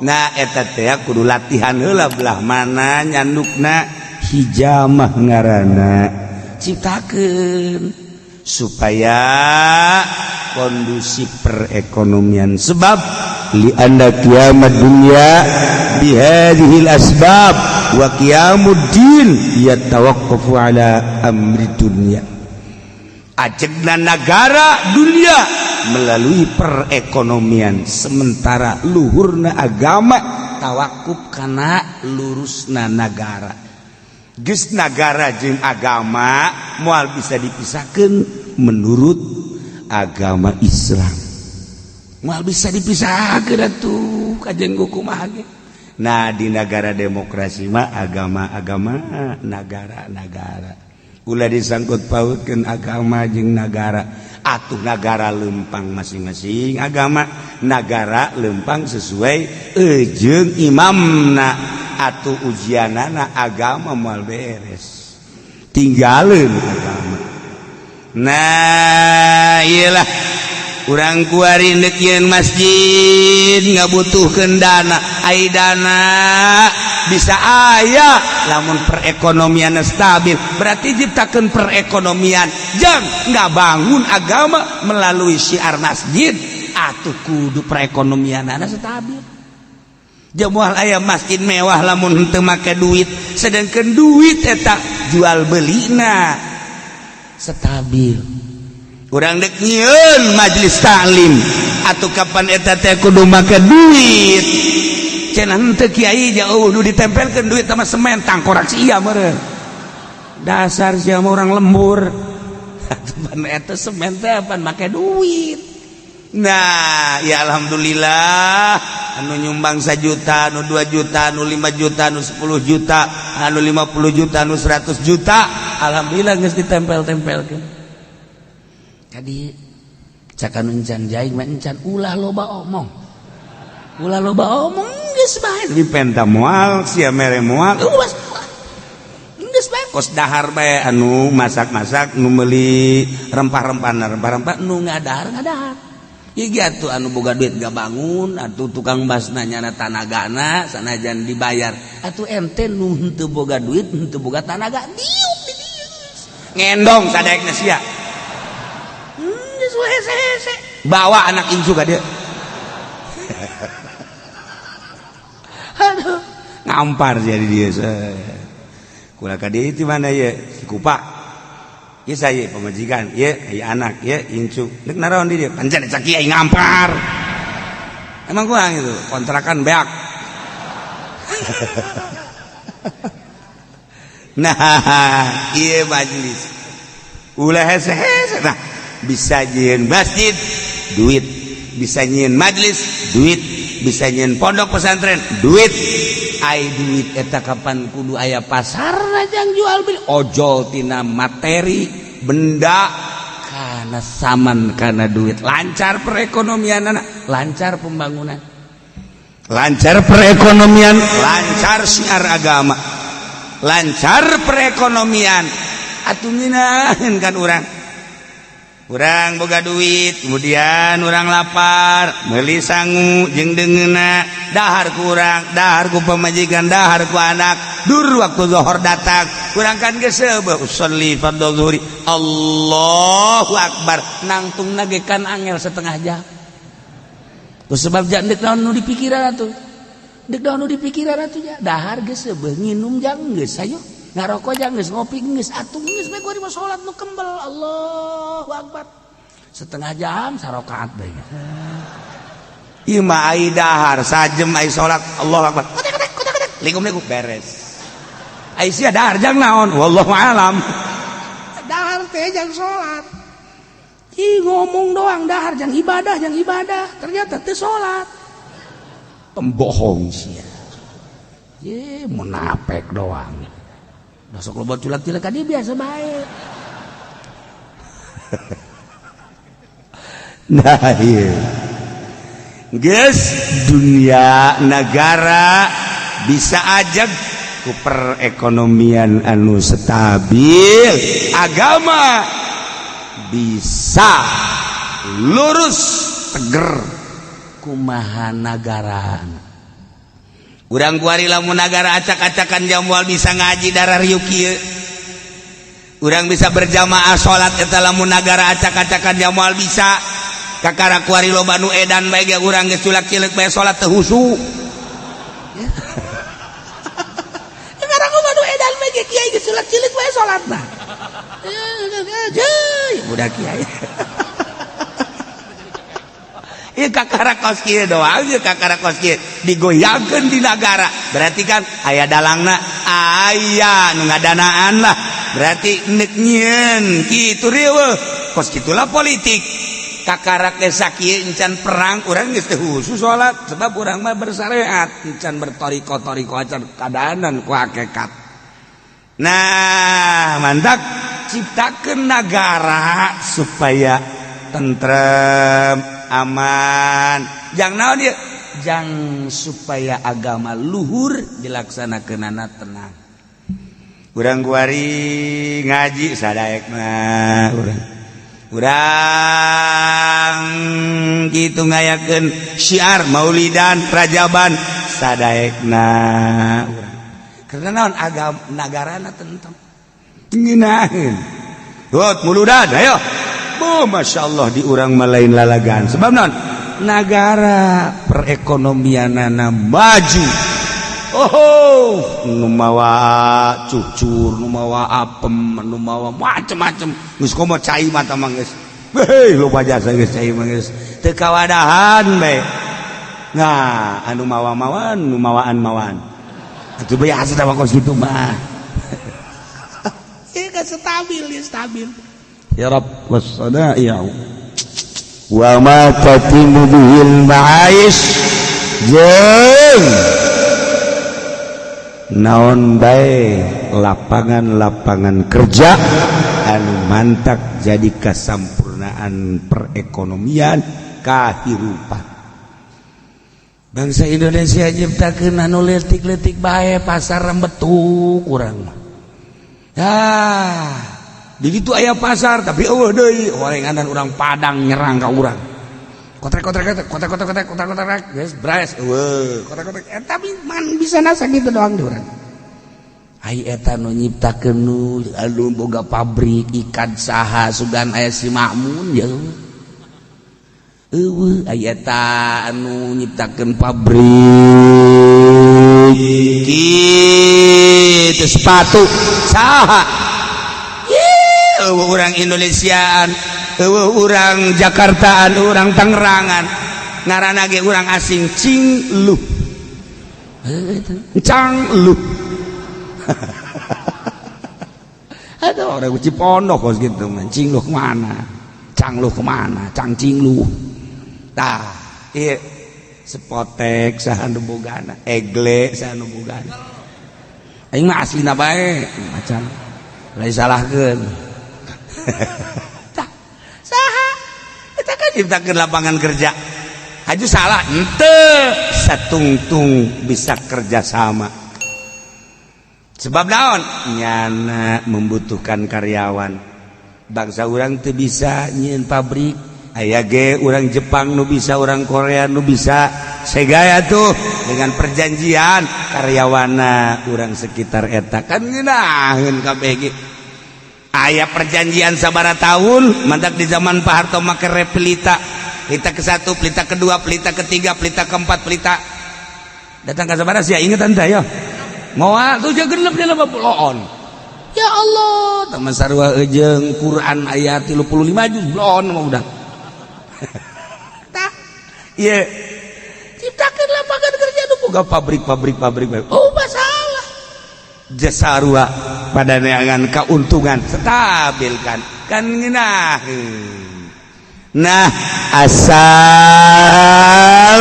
Nah, eta teh kudu latihan heula belah mana nyandukna. Hijamah ngaranna. Ciptakeun supaya kondusif perekonomian, sebab li anna kiamat dunya bihadhil asbab wa qiyamuddin yatawaqqafu ala amri dunya. Ajegna negara dunia melalui perekonomian, sementara luhurna agama tawakuf kana lurusna negara. Geus nagara jeung agama moal bisa dipisahkan. Menurut agama Islam moal bisa dipisahkan atuh, kajian kumaha ge. Nah, di negara demokrasi mah agama-agama, negara-negara, ulah disangkut pautkeun agama jeung negara atuh. Negara lempang masing-masing agama, negara lempang sesuai jeung imamna atuh. Ujianana agama moal beres, tinggalin agama. Nah, iyalah, urang kuari ndek yeun masjid ngabutuhkeun dana. Ai dana bisa aya lamun perekonomian stabil. Berarti ciptakan perekonomian jang nggak bangun agama melalui syiar masjid atuh. Kudu perekonomian stabil. Moal aya masjid mewah lamun henteu make duit, sedangkan duit eta jual belina stabil. Urang dek nyieun majelis taklim atau kapan, eta teh kudu make duit. Cenah henteu kiai jauh nu ditempelkeun duit sama semen, tangkorak sia meureun. Dasar sia mah orang lembur. Atuh eta semen teh pan make duit. Nah ya, alhamdulillah. Anu nyumbang 1 juta, anu 2 juta, anu 5 juta, anu 10 juta, anu 50 juta, anu 100 juta. Alhamdulillah geus ditempel-tempelkeun. Tadi cak anu encan jaing mah encan, ulah loba omong. Ulah loba omong, geus bae. Dipenta moal, sia mere moal. Ulah, geus bae kos dahar bae, anu masak-masak, nu meuli rempah-rempah, rempah-rempah, nu ngadahar ngadahar. Iya tuh, anu boga duit gak bangun atuh tukang basna, nyana tanagana sanajan dibayar atuh ente. Nu henteu boga duit, henteu boga tanaga, diuk di dieu ngendong sadaekna sia. Geus hese-hese bawa anak incu ka dieu. Aduh, ngampar jadi dia. Kula ka dieu di mana ye? Si Kupa. Ieu saya pamajikan, ieu aya anak, ieu incu. Dek naraon di dieu? Pancen cak kiai ngampar. Emang kurang itu, kontrakan beak. Nah, ieu majelis. Ulah hese-hese. Nah, bisa nyieun masjid duit, bisa nyieun majelis duit, bisa nyieun pondok pesantren duit. Ai duit eta kapan kudu aya pasar jang jual beli, ojol tina materi benda karena saman, karena duit lancar perekonomian anak, lancar pembangunan, lancar perekonomian, lancar syiar agama, lancar perekonomian. Atuh ngeunaheun kan urang, urang boga duit, kemudian urang lapar, meuli sangu jeung deungeunna, dahar ku urang, dahar ku pamajikan, dahar ku anak. Dur waktu zuhur datang, urang kan geus seubeuh, usolli fardhu zuhri, Allahu akbar, nangtungna ge kan angel setengah jam. Ku sebab jang deuk naon nu dipikiran atuh, deuk naon nu dipikiran atuh? Ja dahar geus seubeuh, nginum jang geus, ayo ngarokok jang geus, ngopi geus, atuh geus bae gua salat nu kembel, Allahu akbar, setengah jam sarokaat bae. Ieu mah ai dahar sajem, ai salat Allahu akbar, kotak kotak kotak kotak, likum likum, beres. Ai sia dahar jang naon? Wallahu alam. Dahar teh jang salat. Ih, ngomong doang dahar jang ibadah, jang ibadah, ternyata teu salat. Pembohong sia. Ye, munafik doang. Sok loba culak-culak ka dia, biasa bae. Nah, iya. Geus dunia negara bisa aja ku perekonomian anu stabil, agama bisa lurus teger. Kumaha nagara urang kuari lamun nagara acak-acakan? Jam moal bisa ngaji darah riuk kieu, urang bisa berjamaah salat eta lamun nagara acak-acakan. Jam moal bisa, kakara kuari loba nu edan bae ge urang geus culak cileuk bae salat teu husu. Kakara loba nu edan bae ge kiai geus culak cileuk bae salatna. Budak kiai. Ieu kakara kos kieu doang, ieu kakara kos kieu digoyangkeun di nagara. Berarti kan aya dalangna, aya nu ngadanaan lah. Berarti neuk nyieun kitu riweuh. Kos kitulah politik. Kakara geus sakieu encan perang, urang geus teu khusus salat sebab urang mah bersyariat, encan bertoriko-toriko acan kadanan ku hakikat. Nah, mantak ciptakeun nagara supaya tentrem, aman. Jang naon ieu? Jang supaya agama luhur dilaksanakeunana tenang. Urang kuari ngaji sadaek mah urang. Urang kitu ngayakeun syiar maulidan, rajaban sadaekna urang. Karena naon? Agama nagarana tentrem. Ngeunaheun. Hot muludan ayo. Oh, Masya Allah, di urang mah lain lalagan sebab non nagara perekonomianana maju. Oh, nu mawa cucur, nu mawa apem, nu mawa macem-macem geus, komo cai mata mah geus, heuh, loba jasa geus, cai mah geus teu kawadahan bae. Nah, anu mawa-mawan, nu mawaan-mawaan atuh biasa tah kos kitu mah. Ieu kan stabil ya, stabil. Ya Rabb, wassadai'u wa ma tatimu bihil ma'aish. Jeung naon bae lapangan-lapangan kerja anu mantak jadi kasampurnaan perekonomian kahirupan bangsa Indonesia. Nyiptakeun anu leutik-leutik bae, pasar betu kurang mah. Ah, di ditu aya pasar, tapi euweuh deui horenganan urang Padang nyerang ka urang. Kotrek kotrek kotrek kotrek kotrek kotrek kotrek kotrek, geus bres euweuh kotrek kotrek. Tapi man bisa nasa gitu doang di urang. Ai eta nu nyiptakeun nu anu boga pabrik ikan saha? Sugan aya si Makmun ya, euweuh. Ai eta anu nyiptakeun pabrik kitu sepatu saha? Euweuh urang Indonesiaan, euweuh urang Jakartaan, urang Tangerangan, ngaranna ge urang asing. Cing lu cang lu. Ada orang Cipondoh kos gitu man. Cing lu kemana, cang lu kemana, cang cing lu. Tah iya, sepotek saha nu bogana, egle saha nu bogana? Aing mah aslina bae macan lain salahkeun. Tah saha eta kan ciptakeun lapangan kerja? Haju salah ente satungtung bisa kerja sama, sebab naon? Nyana membutuhkan karyawan. Bangsa urang teu bisa nyieun pabrik, aya ge urang Jepang nu bisa, orang Korea nu bisa. Segaya tuh dengan perjanjian karyawana urang sekitar eta kan ngeunaheun kabeh ge. Aya perjanjian sabara tahun, mantak di zaman Pak Harto make Pelita, pelita ke satu, pelita kedua, pelita ketiga, pelita keempat, pelita datang ke sabara sia inget ente ya. Moal tuh genep dia bloon. Ya Allah, teman sarua jeung Quran ayat 35 juz bloon mah udah. Tah ieu ciptakeun lapangan kerja nu boga pabrik, pabrik, pabrik. Oh, masalah jasarua pada neangan keuntungan stabil kan kan ngeunaheun. Nah, asal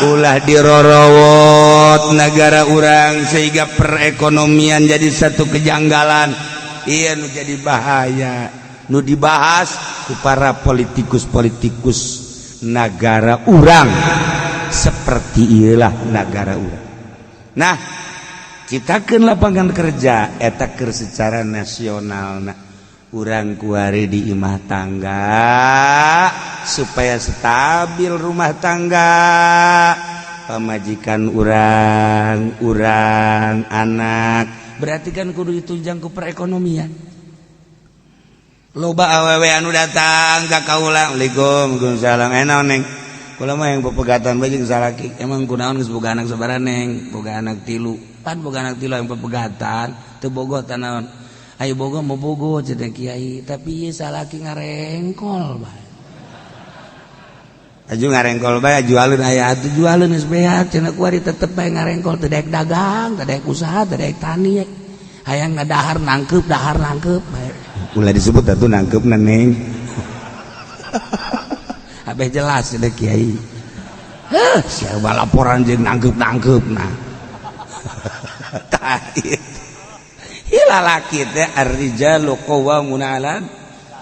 ulah dirorowot negara urang sehingga perekonomian jadi satu kejanggalan. Iya, nu jadi bahaya nu dibahas ku para politikus-politikus negara urang seperti iyalah negara urang. Nah, ciptakeun lapangan kerja eta keur secara nasional. Nah, urang kuari di imah tangga supaya stabil rumah tangga, pamajikan urang, urang anak, berarti kan kudu ditunjang ku perekonomian. Loba awewe anu datang ka kaula, "Assalamualaikum." "Waalaikumsalam." "Eh, naon, Neng?" "Kula mah yang pepegatan bae jeung salaki." "Emang kunaon? Geus boga anak sabaraha, Neng?" "Boga anak tilu." "Pan boga anak tilu yang pepegatan teu bogoh tah naon?" "Ayo bogo mau bogo," cenah, "Kiai, tapi ieu salaki ngarengkol bae." "Aju ngarengkol bae, jualeun aya atuh, jualeun geus beak," cenah. "Kuari tetep bae ngarengkol, teu daek dagang, teu daek usaha, teu daek tani, hayang ngadahar nangkeup, dahar nangkeup bae." Ulah disebut atuh nangkeupna, Neng. Abeh jelas cenah, Kiai. Heh, siapa laporan jeung nangkeup-nangkeup. Nah, tah ieu lalaki teh ar-rijalu qawwamuna 'alan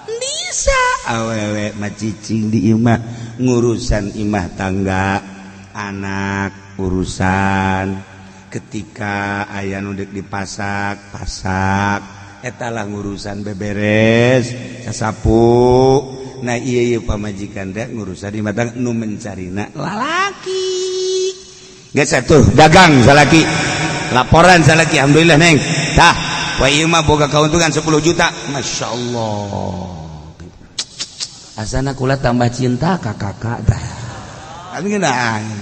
nisa. Awewe mah cicing di imah, ngurusan imah tangga, anak, urusan ketika aya nu deuk dipasak pasak, etalah ngurusan beberes sasapu. Nah, iya iya, pamajikan teh ngurusan imah tangga, nu mencarina lalaki. Geus atuh dagang salaki, laporan salaki, "Alhamdulillah, Neng, tah wah ieu mah boga keuntungan 10 juta." Masya Allah, asana kula tambah cinta ka kakak tah. Tapi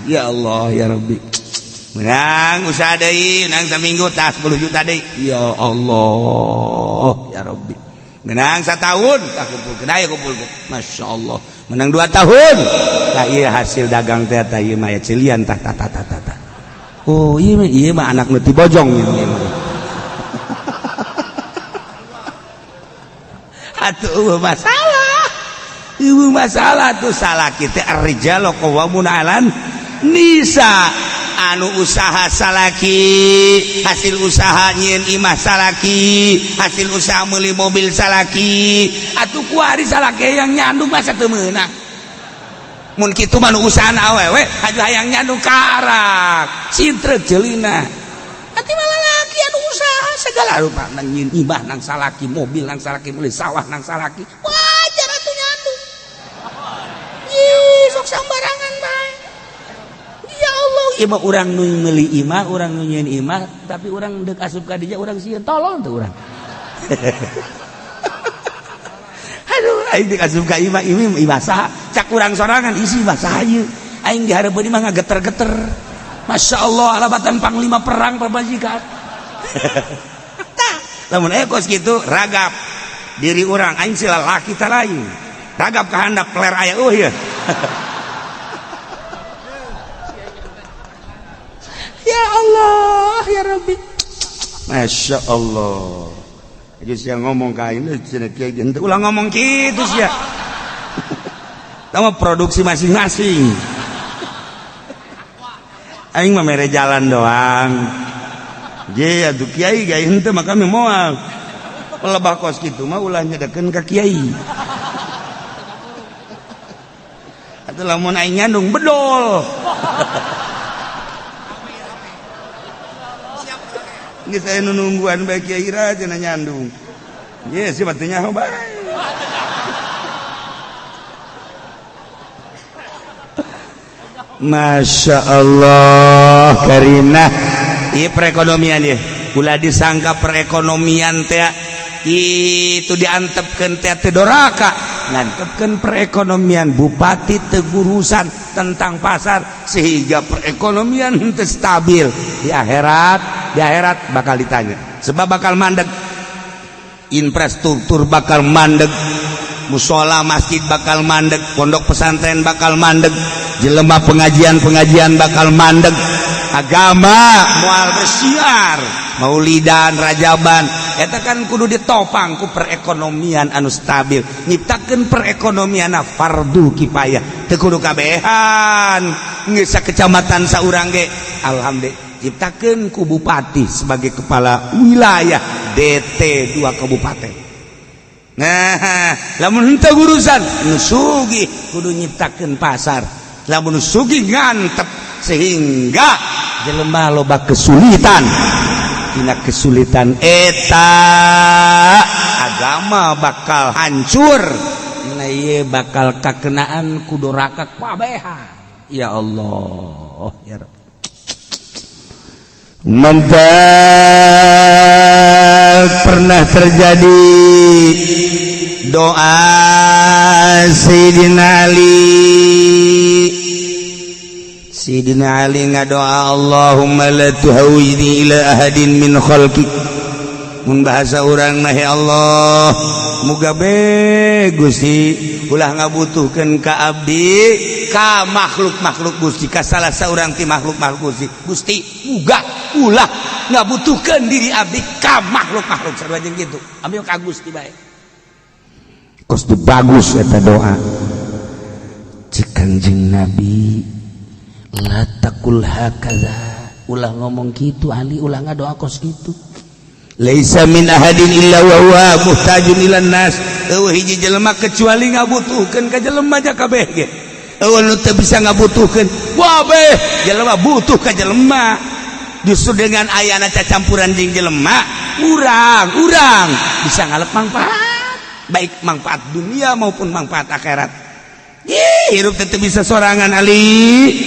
ya Allah ya Rabbi, menang usaha deui, menang seminggu tah 10 juta deui. Ya Allah ya Rabbi, menang setahun tah kumpulkeun, aya kumpulkeun. Masya Allah, menang 2 tahun tah, ieu hasil dagang teh tah, ieu mah ya cilian tah tah tah tah tah. Oh, iya mah, iya mah anak nu bojong ieu mah. Atuh masalah, ibu masalah tuh salah kita. Ar-rijalu qawwamuna 'alan Nisa anu usaha salaki, hasil usaha nyieun imah salaki, hasil usaha meuli mobil salaki, atuh kuari salaki yang nyandung masa teu meunang. Mun kitu mah nu usahana awewe haju hayang nyandung karak sintrek ceulina. Ati mah lalaki anu usaha segala rupa nang nyieun imah nang salaki, mobil nang salaki, meuli sawah nang salaki, wajar atuh nyandung. Ih, sok sambarangan bae. Ya Allah, imah urang nu meuli imah, urang nu nyieun imah, tapi urang deuk asup ka dinya urang sieun, tolong tuh urang. Aduh, aing deuk asup ka imah, imah imah saha? Cak urang sorangan isi imah saha ieu? Aing dihareupeun imah ngageter-geter. Masya Allah, alabatan panglima perang pamajikan. Tah, lamun aya kos kitu ragap diri urang, aing si lalaki tah lain. Ragap ka handap peler aya eueuh ieu. Ya Allah, ya Rabbi. Masya Allah. Jadi sia ngomong ka aing cenah kiai henteu ulah ngomong kitu sia. Tama produksi masing-masing. Aing mah mere jalan doang. Je atuh kiai gae henteu mah kami moal. Lebah kos kitu mah ulah nyedekeun ka kiai. Atuh lamun aing nyandung bedol. Geus aya nu nungguan bae kiai ra cenah nyandung. Ye si batu nyaho bae. Masya Allah karina. Ieu perekonomian ieu. Ulah disangka perekonomian teh itu diantepkeun teh teu doraka. Ngantepkeun perekonomian bupati teu gurusan tentang pasar sehingga perekonomian henteu stabil. Di akhirat bakal ditanya. Sebab bakal mandeg. Infrastruktur bakal mandeg, musola masjid bakal mandeg, pondok pesantren bakal mandeg, jelema pengajian-pengajian bakal mandeg, agama moal bersiar, maulidan, rajaban, eta kan kudu ditopang ku perekonomian anu stabil, nyiptakeun perekonomian fardu kifayah, teu kudu kabehan, geus sakecamatan saurang ge, alhamdulillah. Ciptakeun ku bupati sebagai kepala wilayah DT 2 kabupaten. Nah, lamun henteu urusan nu sugih kudu nyiptakeun pasar, lamun nu sugih ngantep sehingga jelema loba kesulitan. Dina kesulitan eta agama bakal hancur. Nah, ieu bakal kakenaan ku doraka kabehan. Ya Allah, ya Rabb. Mantap pernah terjadi doa Sayyidina Ali. Sayyidina Ali ngadoa Allahumma la tuhawidni ila ahadin min khalqik. Mun bahasa urang mah ya Allah, muga be Gusti ulah ngabutuhkeun ka abdi ka makhluk-makhluk Gusti, ka salah saurang ti makhluk-makhluk Gusti. Gusti muga ulah ngabutuhkeun diri abdi ka makhluk-makhluk sarua jeung kitu. Abdi ka Gusti bae. Kos bagus eta doa. Cek Kanjeng Nabi la taqul hakaza, ulah ngomong kitu Ali, ulah ngadoa kos kitu. Laisa min ahadin illa wa huwa muhtajun ilan nas. Eueuh hiji jelema kecuali ngabutuhkeun ka jelema ja kabeh ge. Eueuh nu teu bisa ngabutuhkeun, wabeh jelema butuh ka jelema. Justru dengan ayana cacampuran jeung jelema, urang bisa ngalep manfaat, baik manfaat dunia maupun manfaat akhirat. Ih, hirup teu bisa sorangan Ali.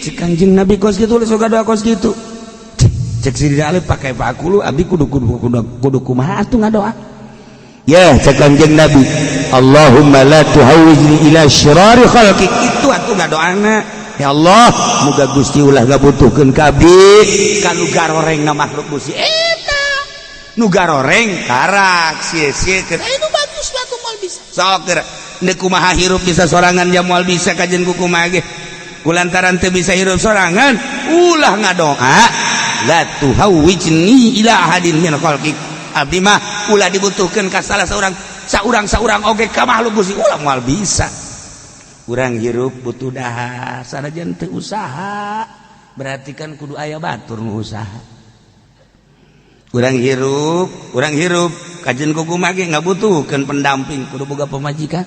Cek Kanjeng Nabi kos kitu, sok doa kos kitu. Cek Sayyidina Ali pakai pakulu abdi kudu kudu kudu kudu kumaha atuh ngadoa. Ya cek Kanjeng Nabi, Allahumma la tuhawwijni ila syirari khalqik. Itu atuh ngadoana. Ya Allah, muga Gusti ulah ngabutuhkeun ka abdi ka nu garorengna makhluk Gusti. Eta nu garoreng karak sia-siakeun. Eh nu bagus atuh moal bisa. Sok geura deuk kumaha hirup bisa sorangan ja moal bisa kajen ku kumaha ge. Kulantaran teu bisa hirup sorangan, ulah ngadoa la tuhawwijni ila ahadin min khalqik. Abdi mah ulah dibutuhkeun ka salah saurang saurang-saurang oge ka makhluk Gusti, ulah moal bisa. Urang hirup butuh dahar, sanajan teu usaha, berarti kan kudu aya batur nu usaha. Urang hirup kajen kumaha ge ngabutuhkeun pendamping, kudu boga pamajikan.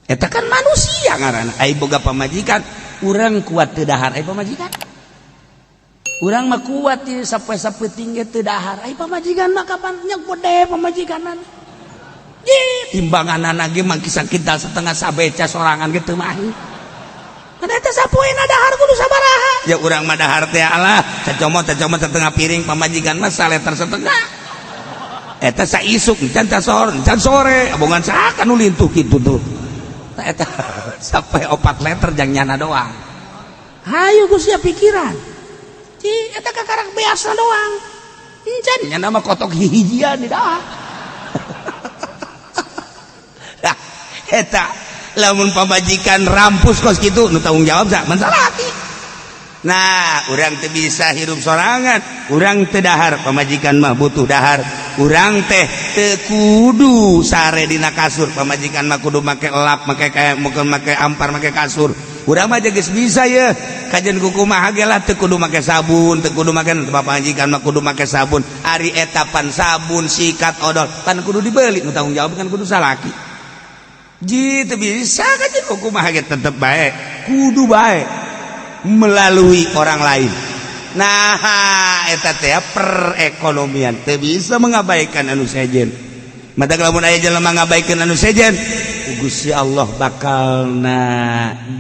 Eta kan manusia ngaranna. Ai boga pamajikan, urang kuat teu dahar, ai pamajikan? Urang mah kuat ieu sampai sapeting ge teu dahar, ai pamajikan mah kapan nya gede pamajikanan. Timbangan anak ge mah kisah kita setengah sabeca sorangan ge teu mahi. Kan eta sapoena dahar kudu sabaraha? Ya urang mah dahar teh alah cacomot cacomot setengah piring, pamajikan mah saleter setengah. Eta saisuk encan, sore encan, sore abongan saha nu lintuh kitu tuh. Tah eta sampai 4 liter jang nyana doang. Hayu geus sia pikiran. Ci eta kakarak biasa doang. Encan nyana mah kotok hihijian di dah. Nah, eta lamun pamajikan rampus kos kitu, nu tanggung jawab sak man salaki. Nah, urang teu bisa hirup sorangan, urang teu dahar, pamajikan mah butuh dahar. Urang teh teu kudu sare dina kasur, pamajikan mah kudu make elap, make kayak mungkin make ampar, make kasur. Urang mah geus bisa ye, kajen kumaha ge lah teu kudu make sabun, teu kudu make, pamajikan mah kudu make sabun. Ari eta pan sabun, sikat, odol pan kudu dibeli, nu tanggung jawab kan kudu salaki. Ji teu bisa kajen kumaha ge tetep bae, kudu bae melalui orang lain. Nah, eta teh perekonomian teu bisa mengabaikan anu sejen. Mata lamun aya jelema ngabaikan anu sejen, Gusti Allah bakalna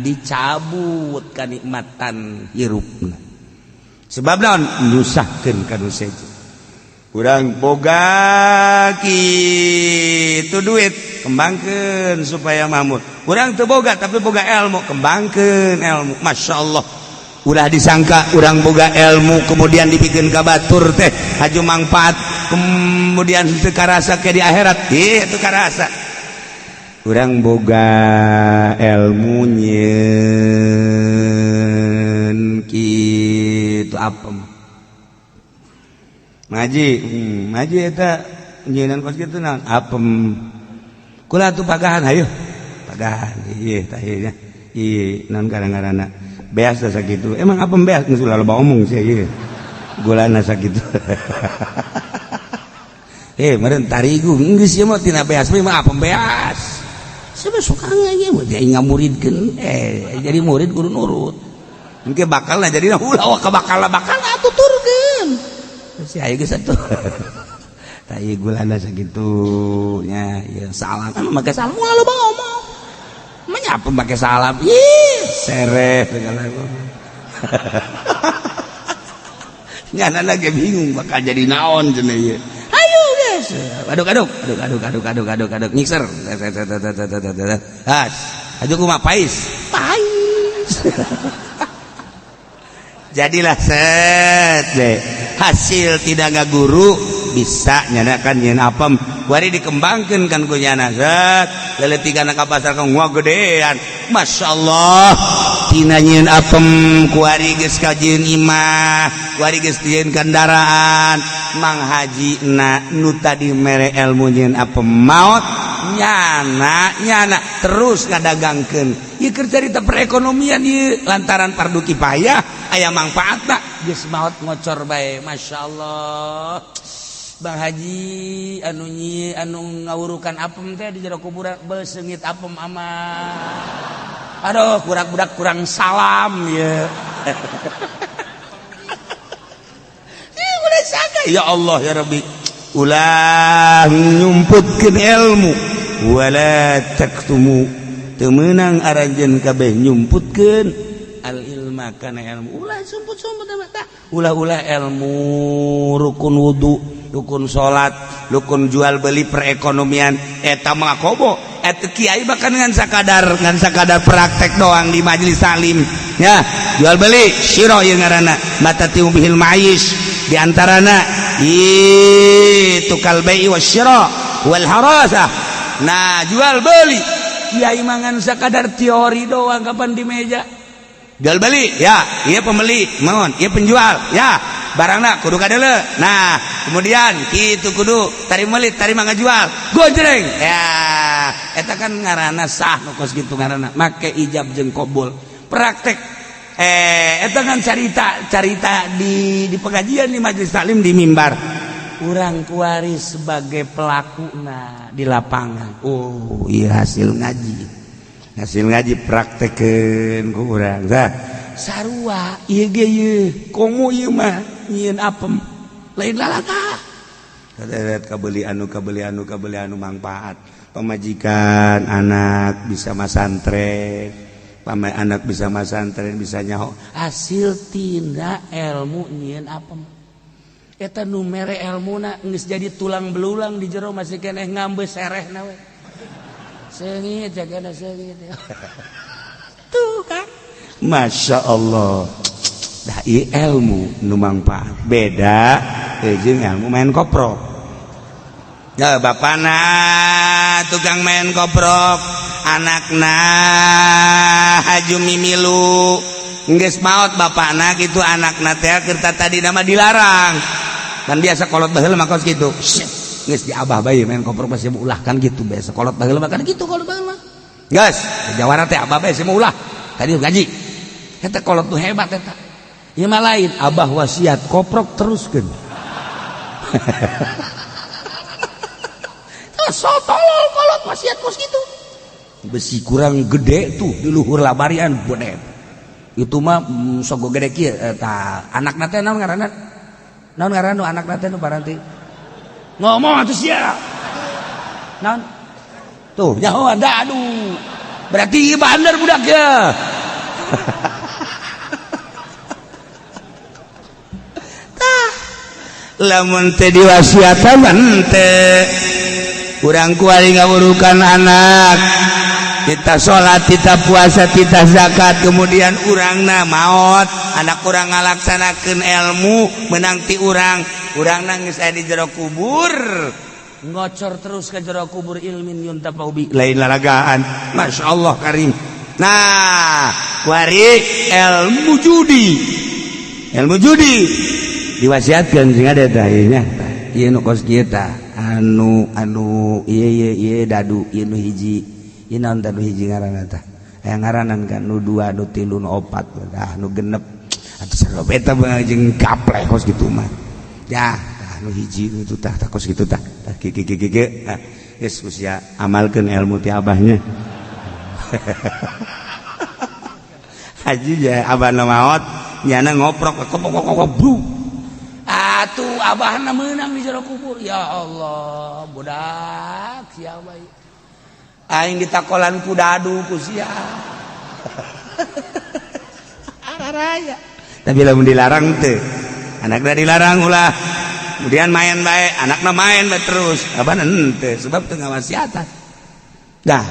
dicabut kanikmatan hirupna. Sebab naon? Nyusahkeun ka nu sejen. Urang boga kitu duit, kembangkeun supaya makmur. Urang teu boga tapi boga ilmu, kembangkeun ilmu. Masya Allah, ulah disangka urang boga ilmu kemudian dibikin ka batur teh haju manfaat, kemudian teu karasa ke di akhirat. Ih, teu karasa. Urang boga ilmu nyeun kitu apem ngaji, ngaji eta nyeunan kos kitu naon apem kula tuh pagahan, hayu pagahan. Ieu tah ieu nya, ieu naon ngaran-ngaranna beas teh sakitu. Emang apem beas geus ulah loba omong sia, ieu gulana sakitu. Eh, meureun tarigu geus ieu mah tina beas mah apem beas. Siapa suka ieu mah dia ngamuridkeun, eh jadi murid kudu nurut. Engke bakal lah jadi ulah ka bakal bakal tuturkeun. Si ayo geus atuh. Tah ieu gulana sakitu nya, ieu salam kan make salam, ulah loba ngomong. Menyapa make salam? Ih, sereh segala. Nyana lagi bingung bakal jadi naon cenah ieu. Ayo guys. Aduk aduk aduk aduk aduk aduk aduk aduk mixer. Has. Aju kumaha, pais? Pais. Jadilah set deh. Hasil tidak ngaguru bisa nyana kan nyeun apem. Kuari dikembangkeun kan ku nyana set. Leletikan ka pasar kan wah gedean. Masya Allah. Tina nyieun apem kuari geus kajieun imah, kuari geus dijieun kendaraan. Mang Haji na nu tadi mere ilmu nyieun apem maot, nyana nyana terus ngadagangkeun. Ieu keur carita perekonomian ieu lantaran fardu kifayah aya manfaatna, geus maot ngocor bae. Masya Allah. Bang Haji anu nyi anu ngawurukan apem teh di jero kuburan beseungit apem amat. Aduh, kurang budak kurang salam ya. Ih, ulah sangka. Ya Allah ya Rabbi, ulah nyumputkeun ilmu. Wala taktumu, teu meunang aranjeun kabeh nyumputkeun al ilma kana ilmu. Ulah sumput-sumput tah. Ulah-ulah ilmu rukun wudu, rukun salat, rukun jual beli, perekonomian eta mah kobo. Eta kiai bahkan ngan sakadar praktek doang di majelis taklim ya. Jual beli syiro ieu ngaranna mata bihil ma'is, di antarana itu kal bai'i wasyira wal harasah. Nah, jual beli kiai mangan sakadar teori doang. Kapan di meja jual beli ya, iya pembeli mohon, iya penjual ya, barangna kudu kadele. Nah, kemudian kitu kudu tarima meuli, tarima ngajual, gojreng ya. Eta kan ngaranna sah nu kos kitu ngaranna make ijab jeung qabul. Praktek eta kan carita carita di pengajian, di majelis taklim, di mimbar. Urang kuari sebagai pelaku, nah, di lapangan. Oh iya, hasil ngaji, hasil ngaji praktekeun ku urang. Tah, sarua ieu ge, ieu komo ieu mah nyieun apem lain lalaka. Kabeli anu, kabeli anu, kabeli anu manfaat pamajikan, anak bisa masantren, pamai anak bisa masantren, bisa nyaho hasil tina ilmu nyieun apem. Eta nu mere elmuna geus jadi tulang belulang di jero, masih keneh ngambe serehna we. Seungit jagana, seungit tuh kan. Masya Allah dah, ieu ilmu nu mangfaat beda jeung ilmu main koprok ya. Bapana tukang main koprok, anakna haju mimilu. Geus maot bapana gitu, anakna teh keur tadi nama dilarang kan. Biasa kolot baheula mah kos kitu. Geus di abah bae main koprok masih ulah kan gitu. Biasa kolot baheula mah kan gitu. Kolot baheula mah geus jawara teh abah bae mah ulah tadi ngaji. Eta kolot tuh hebat eta. Ieu mah lain, abah wasiat koprok teruskeun. So tolol kolot wasiat kos gitu. Besi kurang gede tuh di luhur labarian gede. Itu mah sogo gede kieu eta. Anakna teh naon ngaranna? Naon ngaranna nu anakna teh nu paranti? Ngomong atuh sia. Naon? Tuh, nyaho anda, aduh. Berarti bandar budak ya. Tah. Lamun teh diwasiatan teh kurang kuari ngawurukan anak kita sholat, kita puasa, kita zakat, kemudian urangna maot, anak kurang ngalaksanakeun ilmu menang ti urang, urang nangis aya di jero kubur, ngocor terus ke jero kubur ilmin yuntafa'u bi, lain lalagaan. Masya Allah karim. Nah, kuari ilmu judi, ilmu judi diwasiatkan sing ada tah ieu nya, ieu nu kos kieu tah, anu anu ieu ieu ieu dadu ieu nu hiji ieu. Naon tah nu hiji ngaranna tah? Aya ngaranan kan, nu dua, nu tilu, nu opat, tah nu genep atuh sarua eta jeung gapleh kos kitu mah ya. Tah, nu hiji nu itu tah, tah kos kitu tah, tah kieu kieu kieu kieu. Nah, geus usia amalkeun ilmu ti abahnya. Haji ya, abahna maot nyana ngoprok kok kok kok bru atuh abahna meunang di jero kubur. Ya Allah, budak siapa aing ditakolan ku dadu ku sia araraya. Tapi lamun dilarang teh, anakna dilarang ulah, kemudian main bae, anakna main bae terus, abahna henteu sebab teu ngawasiatan. Dah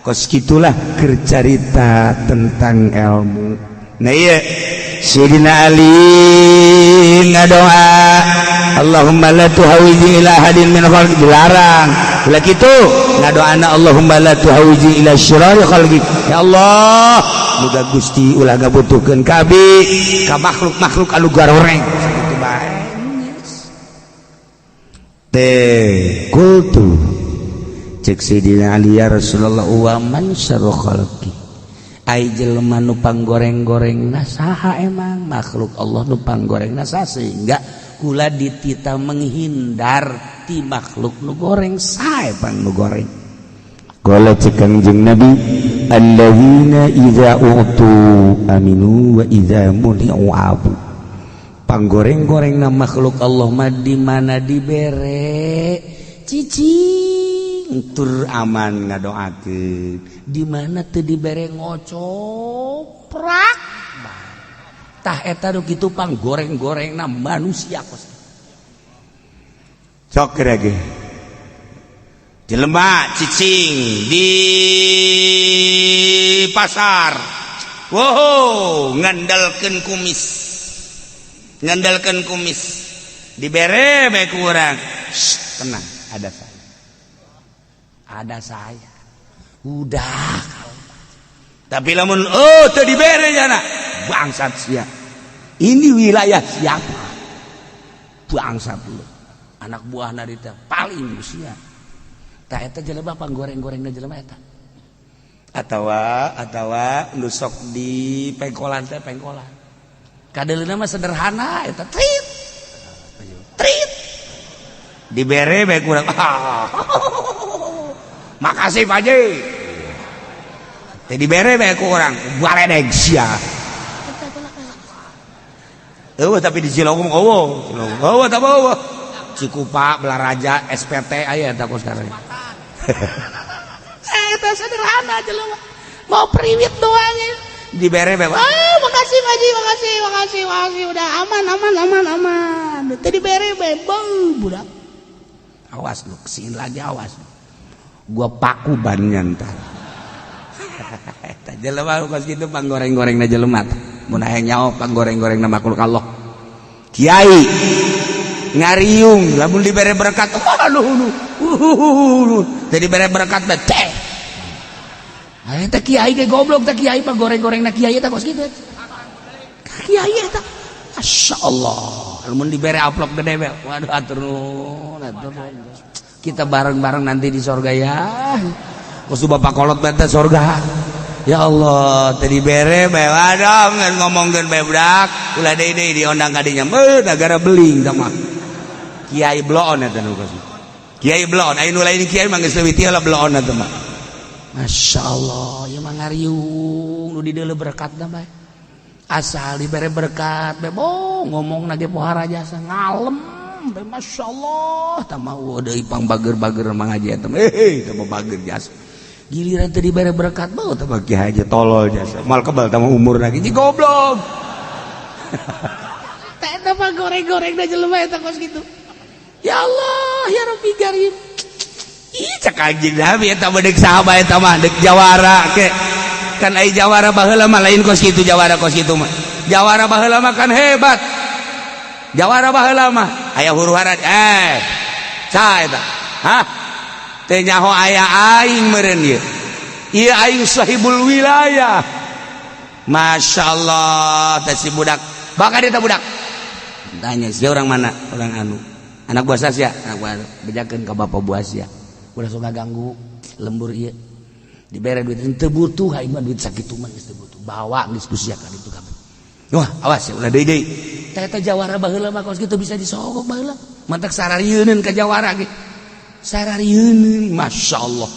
kos gitulah keur carita tentang ilmu. Nah, iya, Sayyidina Ali ngadoa, Allahumma la tuhawiji ila ahadin min khalqi. Dilarang ulah kitu ngadoana, Allahumma la tuhawiji ila syirari khalqi. Ya Allah, muga Gusti ulah ngabutuhkeun kabi ka makhluk-makhluk anu garoreng sakitu bae teh. Qultu, cek Sayyidina Ali, ya Rasulullah, wa man syarru khalqi? Ai jelema nu panggoreng-gorengna saha emang? Makhluk Allah nu panggorengna saha sehingga kula ditita menghindar ti makhluk nu goreng? Saha pang nu goreng? Qala, cek Kangjeng Nabi, alladzina idza utu aminu wa idza muni'u abu. Panggoreng-gorengna makhluk Allah mah di mana dibere cicing tur aman ngadoakeun, di mana teu dibere ngocoprak. Tah, eta nu kitu pang goreng-gorengna manusia kos. Sok ge jelema cicing di pasar, wow, ngandalkeun kumis, ngandalkeun kumis, dibere bae ku urang, tenang, ada saya, ada saya, udah. Tapi lamun oh teu dibere jana, bangsat sia, ini wilayah siapa, bangsat lu, anak buah narita paling sia. Tah, eta jelema panggoreng-gorengna jelema eta. Atawa nu sok di pengkolan teh, pengkolan. Kadeuleuna mah sederhana eta, trit. Trit. Dibere bae kurang. Ah. Makasih, Pak Haji. Teh dibere bae ku urang, baledeg sia. Eueuh, tapi di Cilongok eueuh, Cilongok. Eueuh tah, eueuh. Cikupa, Balaraja, SPT aya eta ku sekarang. Eta sederhana jelema. Mau priwit doang ya. Dibere bae. Ah, makasih, Pak Haji, makasih, makasih, makasih. Udah aman, aman, aman, aman. Teu dibere bae, beuh budak. Awas lu, kesini lagi awas. Gua paku bannya ntar. Eta jelema kos kitu panggoreng-gorengna jelema. Mun aya nyaho panggoreng-gorengna makhluk Allah. Kiai ngariung lamun dibere berkat, aduh, aduh, teu dibere berkat teh teh. Eta kiai ge goblok teh, kiai panggoreng-gorengna kiai eta kos kitu. Kiai eta Masya Allah, lamun dibere amplop gede be, waduh, atur nuhun, atur nuhun. Kita bareng-bareng nanti di sorga ya. Kos bapak kolot bete sorga. Ya Allah, tadi bere bae, waduh, ngomongkeun bae budak, ulah deui deui diondang ka dinya. Beuh, gara beling tah mah. Kiai bloon eta nu kos. Kiai bloon, aya nu lain kiai mah geus leuwih ti heula bloon eta mah. Masya Allah, ieu mah ngariung nu dideuleu berkatna bae. Asal dibere berkat bae, oh, ngomong ge pohara jasa ngalem bae, Masya Allah, tah mah eueuh deui pang bager-bager mangaji eta mah. Eh, tah mah bager jasa. Giliran teu dibere berkat bau tah mah kiai aja tolol jasa. Moal kebal tah mah umur lagi ji goblok. Teh eta mah goreng-goreng da jelema eta kos kitu. Ya Allah, ya Rabbi Karim. Ih, cek Kanjeng Nabi eta mah deuk saha eta mah, deuk jawara ke. Kan ai jawara baheula mah lain kos kitu, jawara kos kitu mah. Jawara baheula mah kan hebat. Jawara baheula mah aya huru-hara, eh. Saha eta? Hah? Teu nyaho aya aing meureun ieu. Ieu aing sahibul wilayah. Masya Allah, teh si budak. Bakal eta budak. Tanya, si orang mana? Orang anu. Anak buah sia, anak buah bejakeun ka bapak buah sia. Ulah sok ngaganggu lembur ieu. Dibere duit teu butuh aing mah, duit sakitu mah geus teu butuh. Bawa geus ku sia ka ditu kabeh. Wah, awas ya, ulah deui deui. Teh eta jawara baheula mah kos kitu bisa disogok baheula. Mantak sararieuneun ka jawara ge. Sararieuneun, Masya Allah.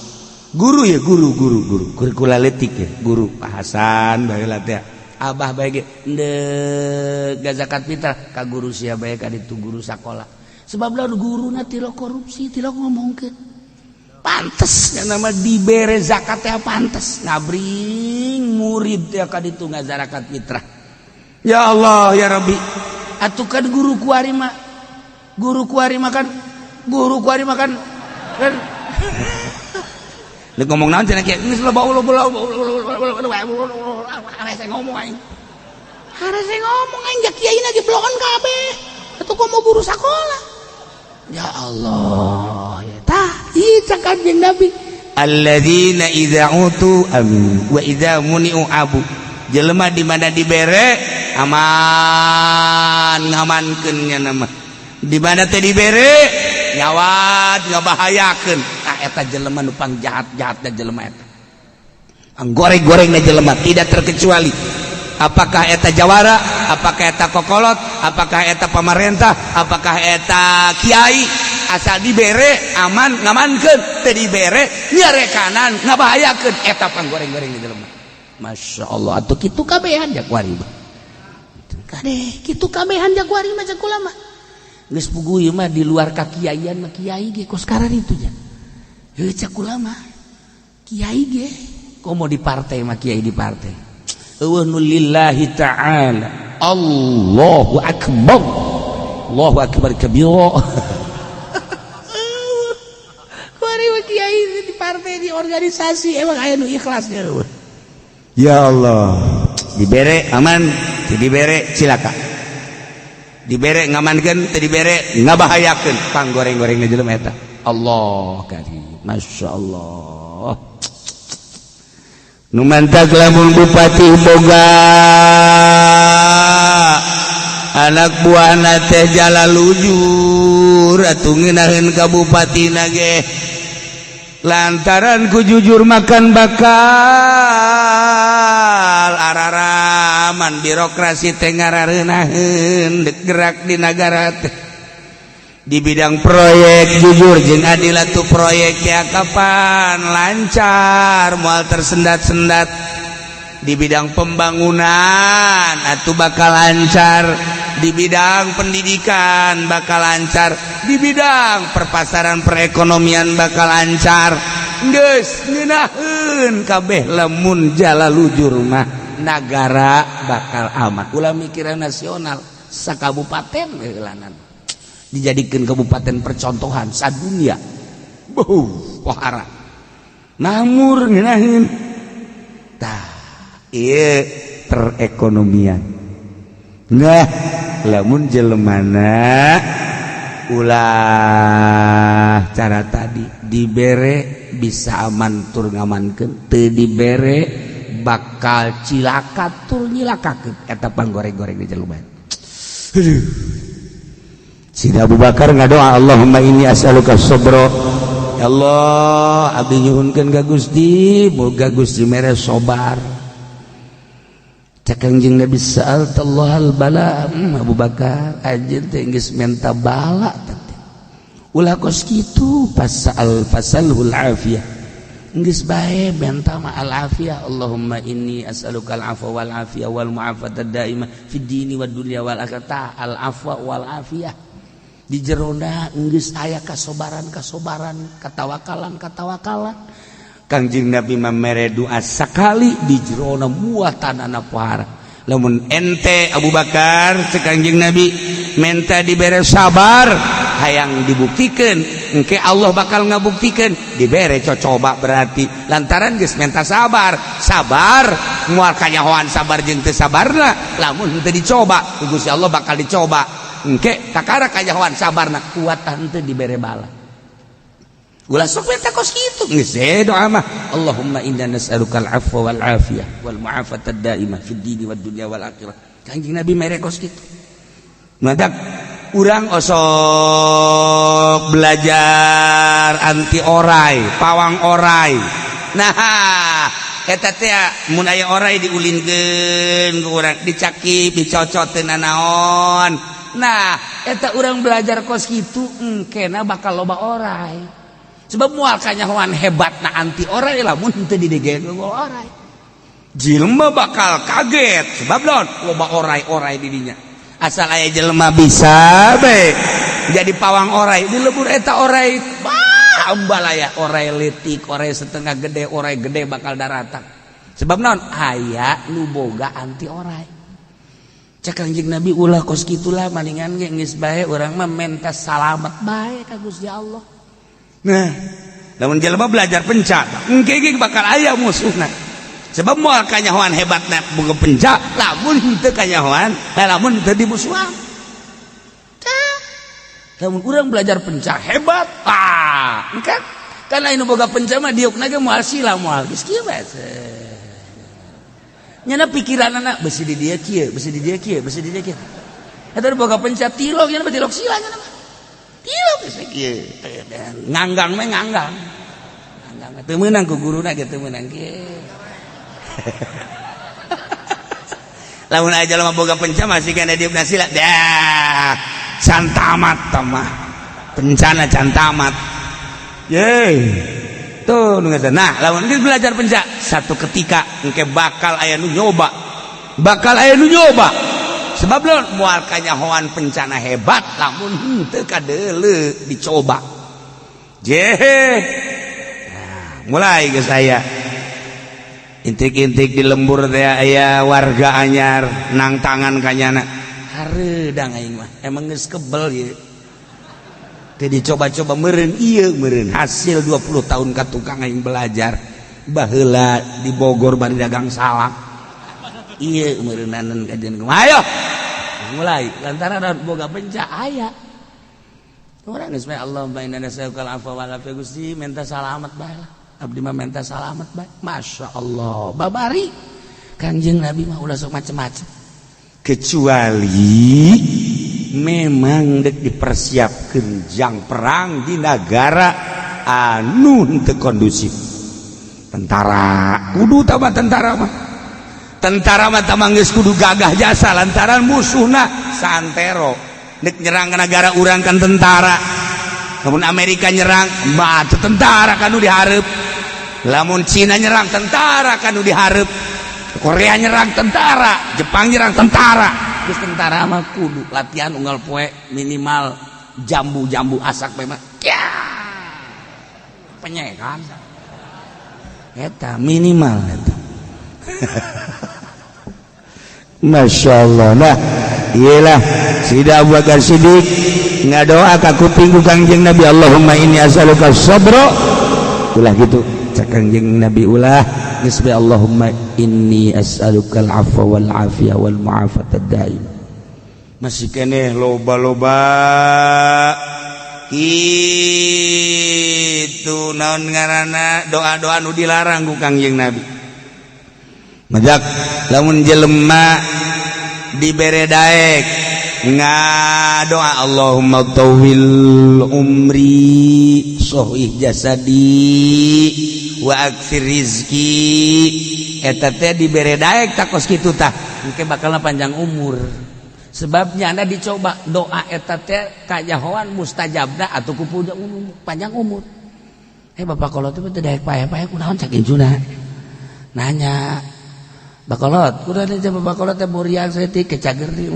Guru ya, guru, guru, guru. Kurikulum letik ya, guru Pak Hasan baheula teh. Abah bae ge endek zakat fitrah ka guru sia bae ka ditu, guru sakola. Sebab lamun guruna tilok korupsi, tilok ngomongkeun. Pantes yang nama dibere zakat teh, pantes ngabring murid teh ka ditu ngazarakat fitrah. Ya Allah, ya Rabbi. Atuh kan guru kuari mah, guru kuari mah kan, guru kuari mah kan kan lu ngomong naon cenah kieu geus loba ulo hese ngomong aing. Harese ngomong aing, ja kiai lagi bloon kabeh. Atuh komo guru sakola. Ya Allah, ya tah, ieu cak Kanjeng Nabi. Alladzina idza utu amin wa idza muni'u abu. Jelema di mana dibere aman, ngamankeun nya nama. Di mana teh dibere nyawat ngabahayakeun. Tah, eta jelema nu pangjahat-jahatna jelema eta. Goreng-gorengna jelema tidak terkecuali apakah eta jawara, apakah eta kokolot, apakah eta pamarentah, apakah eta kiai, asal dibere aman ngamankeun, teu dibere nyarekanan ngabahayakeun, eta panggoreng-goreng di jelema. Masya Allah, atuh kitu kabehan jakuari mah. Kade kitu kabehan jakuari mah, cek kula mah. Geus puguh ieu mah di luar kakiaian mah, kiai ge kos itu nya. Heuh, cek kula mah. Kiai ge komo di partai mah, kiai di partai. Eueuh nu lillahi ta'ala. Allahu akbar. Allahu akbar kabira. Kuari mah kiai di partai, di organisasi emang aya nu ikhlas ya. Ya Allah, dibere aman, teu dibere cilaka. Dibere ngamankeun, teu dibere ngabahayakeun. Pang goreng-gorengna jelema eta. Allah karim, Masya Allah. Nu mantak lamun bupati boga anak buahna teh jala lujur atuh ngeunaheun ka bupatina ge. Lantaran ku jujur makan bakal araraman birokrasi teh ngarareunaheun dek gerak di nagara teh. Di bidang proyek jujur jeung adil atuh proyek ya kapan lancar, moal tersendat-sendat. Di bidang pembangunan atau bakal lancar, di bidang pendidikan bakal lancar, di bidang perpasaran perekonomian bakal lancar. Geus ngeunaheun kabeh lamun jala lujur mah nagara bakal aman. Ulah mikiran nasional, sakabupaten heulanan dijadikan kabupaten percontohan sadunia. Beuh, pohara namur ngeunaheun. Tah, ieu perekonomian. Nah, lamun jelemana ulah cara tadi, dibere bisa aman tur ngamankeun, teu dibere bakal cilaka tur nyilakakeun. Eta panggoreng-goreng di jelema. Aduh. Sida Abu Bakar ngadoa, "Allahumma inni as'aluka sabra." Ya Allah, abdi nyuhunkeun ka Gusti, moga Gusti mere sabar. Cek Kangjeng Nabi, "Sa'altallah bala." Abu Bakar, anjeun teh geus menta bala teh. Ulah kos kitu, fasal fasalhul afiyah. Geus bae menta ma al afiyah. "Allahumma inni as'aluka al afwa wal afiyah wal mu'afata daimah fid dini wad dunya wal akhirah." Al afwa wal afiyah. Di jerona geus aya kasobaran-kasobaran, katawakalan katawakalan. Kangjeng Nabi mere doa sakali di jerona muatan pohara. "Lamun ente Abu Bakar," cek Kangjeng Nabi, "menta dibere sabar, hayang dibuktikan, engke Allah bakal ngabuktikan dibere cocoba." Berarti lantaran geus menta sabar, sabar moal kanyahoan sabar jeung teu sabarna lamun teu dicoba. Ku Gusti Allah bakal dicoba, engke kakara kanyahoan sabarna kuat henteu dibere bala. Ulah sok minta kos kitu, geus doa mah, "Allahumma inna nas'aluka al-afwa wal afiyah wal mu'afata daimah fid dini wad dunya wal akhirah." Kanjeng Nabi mere kos kitu. Madak urang osok belajar anti orai, pawang orai. Nah, eta teh mun aya orai diulinkeun ku urang, dicakip, dicocot teu naon. Nah, eta urang belajar kos kitu engkena bakal loba orai. Sebab moal kanyahoan hebat na anti orai lamun teu didegeun orai. Jelema bakal kaget sebab naon, loba orai-orai di dinya. Asal aya jelema bisa bae jadi pawang orai, dilebur eta orai, bah ambalaya, orai letik, orai setengah gede, orai gede bakal daratan. Sebab naon, aya nu boga anti orai. Cek Kangjeng Nabi, ulah kos kitulah, maningan ge geus bae urang mah menta salamet bae ka Gusti Allah. Nah, lamun jelema belajar penca, engke ge bakal aya musuhna. Sebab moal kanyahoan hebatna boga penca lamun henteu kanyahoan, lamun teu dimusuhan. Lamun urang belajar penca hebat, ah, kan? Karena ini boga penca mah diukna ge moal sila, moal geus kieu bae. Nyana pikiranana besi di dia kieu, besi di dia kieu, besi di dia kieu. Eta boga penca tilok, nyana tilok sila nyana mah. Tilok geus kieu. Nganggang mah nganggang. Nganggang teu meunang ku guruna ge teu meunang kieu. Lamun aja jelema boga penca masih kana diukna sila. Dah, can tamat mah. Pencana can tamat. Ye. Tuh nu. Nah, lamun geus belajar penca, satu ketika engke bakal aya nu nyoba. Bakal aya nu nyoba. Sebab lo moal kanyahoan pencana hebat lamun henteu kadeuleu dicoba. Jehe. Nah, mulai geus aya intik-intik di lembur teh, aya warga anyar nang tangan kanyana hareudang. Aing mah emang geus kebel ieu teh dicoba-coba meureun ieu, meureun hasil 20 tahun ka tukang aing belajar baheula di Bogor bari dagang salak ieu meureunanan kajian. Ayo mulai lantaran boga penca aya orang geus bae, "Allahumma inna nas'aluka al-afwa wal afiyah." Gusti, minta salamet bae lah, abdi mah minta salamet bae. Masya Allah, babari Kanjeng Nabi mah ulah sok macem-macem kecuali memang dek dipersiapkan jang perang di negara. anu henteu kondusif. Tentara kudu tambah, tentara mah, tentara mah tamang geus kudu gagah jasa lantaran musuhna santero nek nyerang ke negara urang kan tentara. Lamun Amerika nyerang batu tentara kan nu dihareup, lamun Cina nyerang tentara kan nu dihareup, Korea nyerang tentara, Jepang nyerang tentara. Terus tentara mah kudu latihan unggal poe minimal jambu-jambu asak bae mah ya penyekan eta minimal eta. Masya Allah. Nah, iyalah Sida Abu Bakar Siddiq ngadoa ka kuping ku Kangjeng Nabi, "Allahumma inni as'aluka sabra." Ulah gitu cak Kangjeng Nabi, ulah geus bae, "Allahumma inni as'aluka al-afwa wal afiyah wal mu'afata daim." Masih keneh loba-loba itu naon ngaranna doa-doa nu dilarang ku Kangjeng Nabi. Majak lamun jelema dibere daek ngadoa, "Allahumma tawwil umri, sohih jasadi, wa aktsir rizki." Eta teh dibere daek takos kitu tah engke bakal panjang umur. Sebabnya anda dicoba doa eta teh kajahoan mustajabna atau ku panjang umur. Eh, bapak kolot itu daek paeh-paeh kunaon cak incuna nanya bakolot kudu ada bapak kolot teh muriang saeutik ke cageri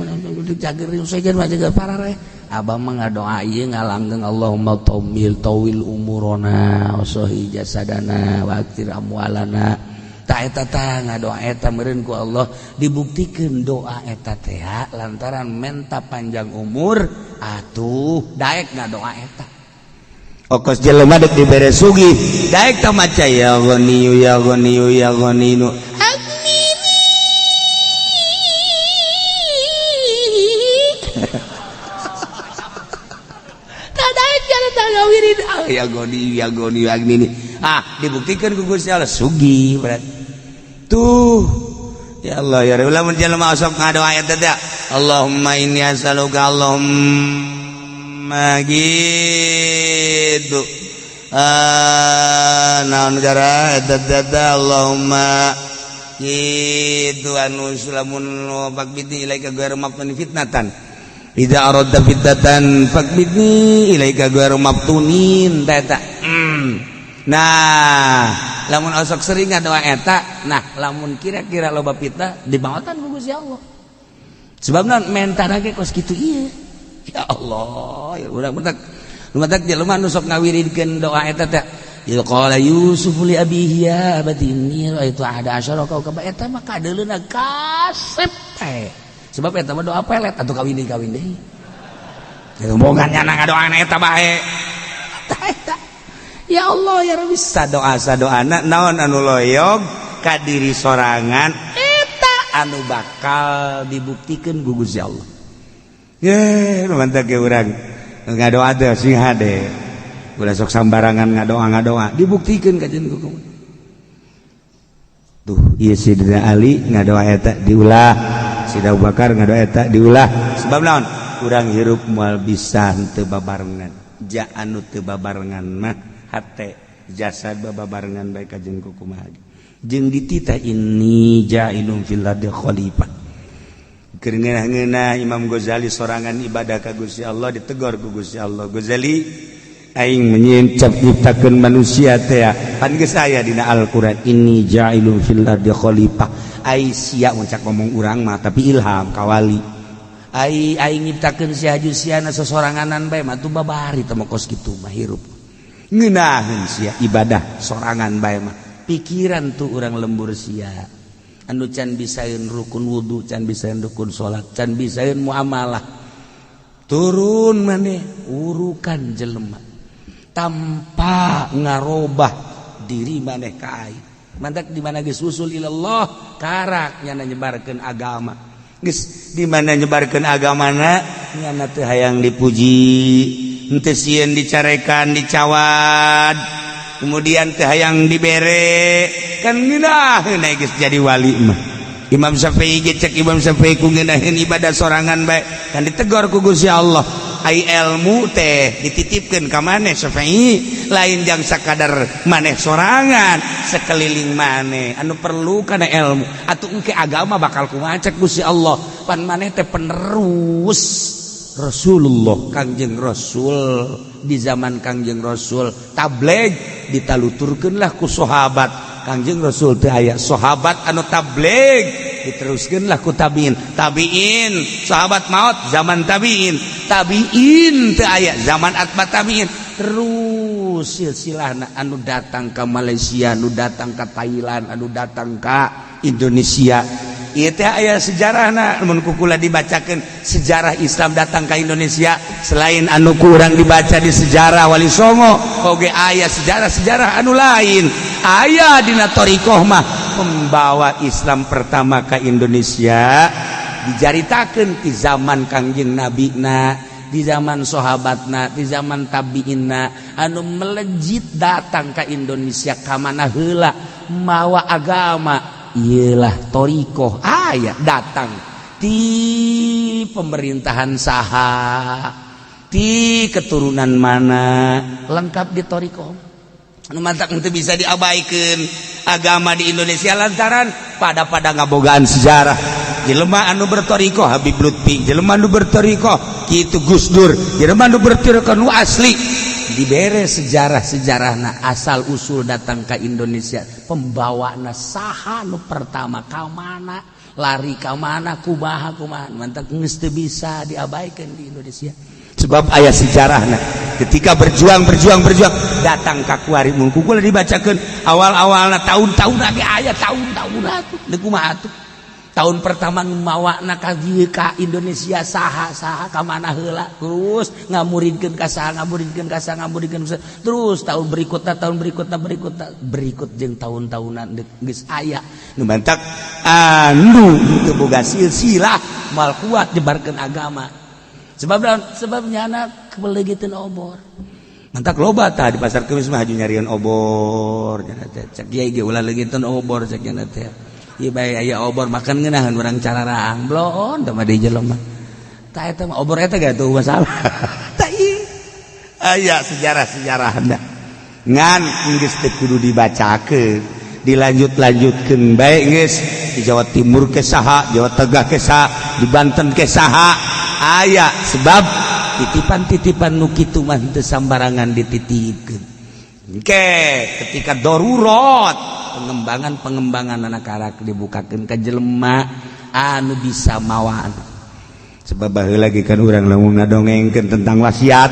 cageri sejen mah juga parareh. Abah mah ngadoa ieu ngalanggeng, "Allahumma tawil tawil umurona wasohi jasadana wa aktir amwalana." Ta eta tah ngadoa eta meureun ku Allah dibuktikeun doa eta teh lantaran menta panjang umur atuh daek ngadoa eta. Okos jelema dek dibere sugih daek tah maca, "Ya Ghaniyu, ya Ghaniyu, ya Ghaniyu aghnini." Tak daek jalan tangga wirid, ah, "Ya Ghaniyu, ya Ghaniyu aghnini." Ah, dibuktikan ku Gusti Allah sugih berarti tuh. Ya Allah ya Rabbi, lamun jelema osok ngadoa eta teh, "Allahumma inni as'aluka," Allahumma gitu, ah, naon gara eta teh, Allahumma gitu anu lamun faqbidni ilaika ghairu maftunin fitnatan idza aradta fitnatan faqbidni ilaika ghairu maftunin eta. Nah, lamun osok sering ngadoa eta, nah, lamun kira-kira loba fitnah dimaotan ku Gusti Allah. Sebabna mentana ge kos kitu ieu. Ya Allah, ya urang mentak lumatak jelema nu sok ngawiridkeun doa eta teh. Idz qala Yusuf li abihi ya abati inni ra'aitu ahada asyara kaukaba, eta mah kadeuleuna kasep teh. Sebab eta mah doa pelet atuh kawin deui, kawin deui. Rombongan nyana ngadoana eta bae. Eta. Ya Allah ya Rabbi, sadoa sadoana naon anu loyog ka diri sorangan eta anu bakal dibuktikan ku Gusti Allah. Ye, mantap ge urang ngadoa teh sing hade. Ulah sok sambarangan ngadoa ngadoa, dibuktikan kajian ku. Tuh, ieu Sidina Ali ngadoa eta diulah, Sidina Abu Bakar ngadoa eta diulah. Sebab naon? Urang hirup moal bisa henteu babarengan. Ja anu teu babarengan mah hate jasad babarengan bae kajeun ku kumaha. Jeung dititah inni ja'ilun fil ardi khalifah. Keur ngeunah-ngeunah Imam Ghazali sorangan ibadah ka Gusti Allah, ditegor ku Gusti Allah. "Ghazali, aing menyiencap nyiptakeun manusia teh pan geus aya dina Al-Qur'an inni ja'ilun fil ardi khalifah. Ai sia," mun cak ngomong urang mah, tapi ilham kawali. "Ai aing nyiptakeun sia haju siana sosoranganan bae mah tuh babari teh kos kitu mah hirup. Ngeunaheun sia ibadah sorangan bae mah." Pikiran tuh urang lembur sia anu can bisaeun rukun wudu, can bisaeun rukun salat, can bisaeun muamalah. Turun maneh urukan jelema tanpa ngarobah diri maneh ka aing. Mantak di mana geus usul ilallah karak nyana nyebarkeun agama. Geus di mana nyebarkeun agamana nyana teu hayang dipuji, henteu sieun dicarekan, dicawad, kemudian teu hayang dibere kan ngeunaheun geus jadi wali mah. Imam Syafi'i ge, cek Imam Syafi'i, ku ngeunaheun ibadah sorangan bae kan ditegor ku Gusti Allah. Ai ilmu teh dititipkeun ka maneh, Syafi'i, lain jang sakadar maneh sorangan, sekeliling maneh anu perlu kana ilmu. Atuh engke agama bakal kumaha cek Gusti Allah? Pan maneh teh penerus Rasulullah, Kangjeng Rasul. Di zaman Kangjeng Rasul tabligh ditaluturkeun lah ku sahabat. Kangjeng Rasul teh aya, sahabat anu tabligh diteruskeun lah ku tabiin. Tabiin, sahabat maut, zaman tabiin. Tabiin teu aya, zaman atba tabiin. Terus silsilahna anu datang ke Malaysia, anu datang ke Thailand, anu datang ke Indonesia. Ieu teh aya sejarahna mun ku kula dibacakeun sejarah Islam datang ke Indonesia. Selain anu kurang dibaca di sejarah Wali Songo, oge aya sejarah-sejarah anu lain. Aya dina thoriqoh mah, pembawa Islam pertama ke Indonesia dicaritakeun di zaman Kangjeng Nabi na, di zaman sahabatna, di zaman tabiinna. Anu melejit datang ke Indonesia ka mana heula mawa agama ialah thoriqoh. Aya datang di pemerintahan saha, di keturunan mana, lengkap di thoriqoh. Anu mantak itu bisa diabaikan agama di Indonesia lantaran pada pada ngabogaan sejarah. Jelema anu berthoriqoh Habib Lutfi, jelema anu berthoriqoh kitu Gus Dur, jelema anu berthoriqoh nu asli dibere sejarah-sejarahna, asal usul datang ke Indonesia, pembawana saha nu pertama, ka mana lari, ka mana, kumaha kumaha. Mantak geus teu bisa diabaikan di Indonesia sebab aya sejarahna. Ketika berjuang, berjuang, berjuang, datang ka kuari, mun ku kula dibacakeun awal-awalna, tahun-tahun lagi aya tahun-tahun atuh. Deuk kumaha atuh? Tahun pertama mawana ka dieu ka Indonesia saha, saha, ka mana heula, terus ngamuridkeun ka saha, ngamuridkeun ka saha, ngamuridkeun ka saha. Terus tahun berikutnya, tahun berikutnya, berikutnya, berikut jeung tahun-tahunan geus aya nu mantak anu teu boga silsilah moal kuat nyebarkeun agama. Sebab naon? Sebab nyana kebelegiteun obor. Mantak loba tah di Pasar Kemis mah haju nyarian obor nya teh. Cek kiai ge ulah leungiteun obor, cek nya teh. Ieu bae aya obor makan ngeunaheun urang cararaang bloon teh mah di jelema. Tah, eta mah obor eta ge tuh masalah. Tah, ieu aya sejarah-sejarahna. Ngan geus teu kudu dibacakeun, dilanjut-lanjutkeun bae geus. Di Jawa Timur ke saha, Jawa Tengah ke saha, di Banten ke saha aya, sebab titipan-titipan nu kitu mah teu sambarangan dititipkeun. Oke, ketika darurat pengembangan-pengembangan anak karak dibukakeun ka jelema anu bisa mawaan. Sebab baheula lagi kan urang lamun ngadongengkeun tentang wasiat,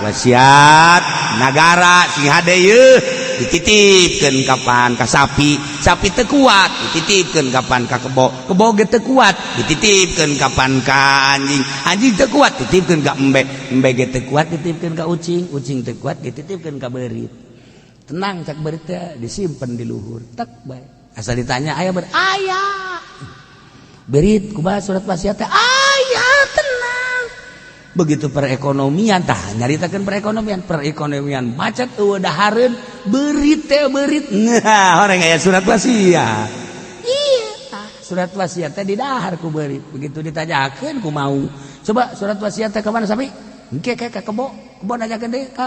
wasiat nagara sing hade yeuh dititipkeun kapan ka sapi, sapi teu kuat dititipkeun kapan ka kebo, kebo ge teu kuat dititipkeun kapan ka anjing, anjing teu kuat dititipkeun ka embe, embe ge teu kuat dititipkeun ka ucing, ucing teu kuat dititipkeun ka beurit. Tenang, cak beurit teh, disimpen di luhur tek bae. Asa ditanya aya ber aya beurit, kumaha surat wasiat teh? Aya, tenang. Begitu perekonomian tah nyaritakeun perekonomian, perekonomian macet, eueuh dahareun, beurit teh beurit. Nah, orang aya surat wasiat. Iya tah, surat wasiat teh didahar ku beurit. Begitu ditanyakeun ku mau, coba surat wasiat teh ka mana sapi? Engke ke ka kebo, kebo nanyakeun deui ka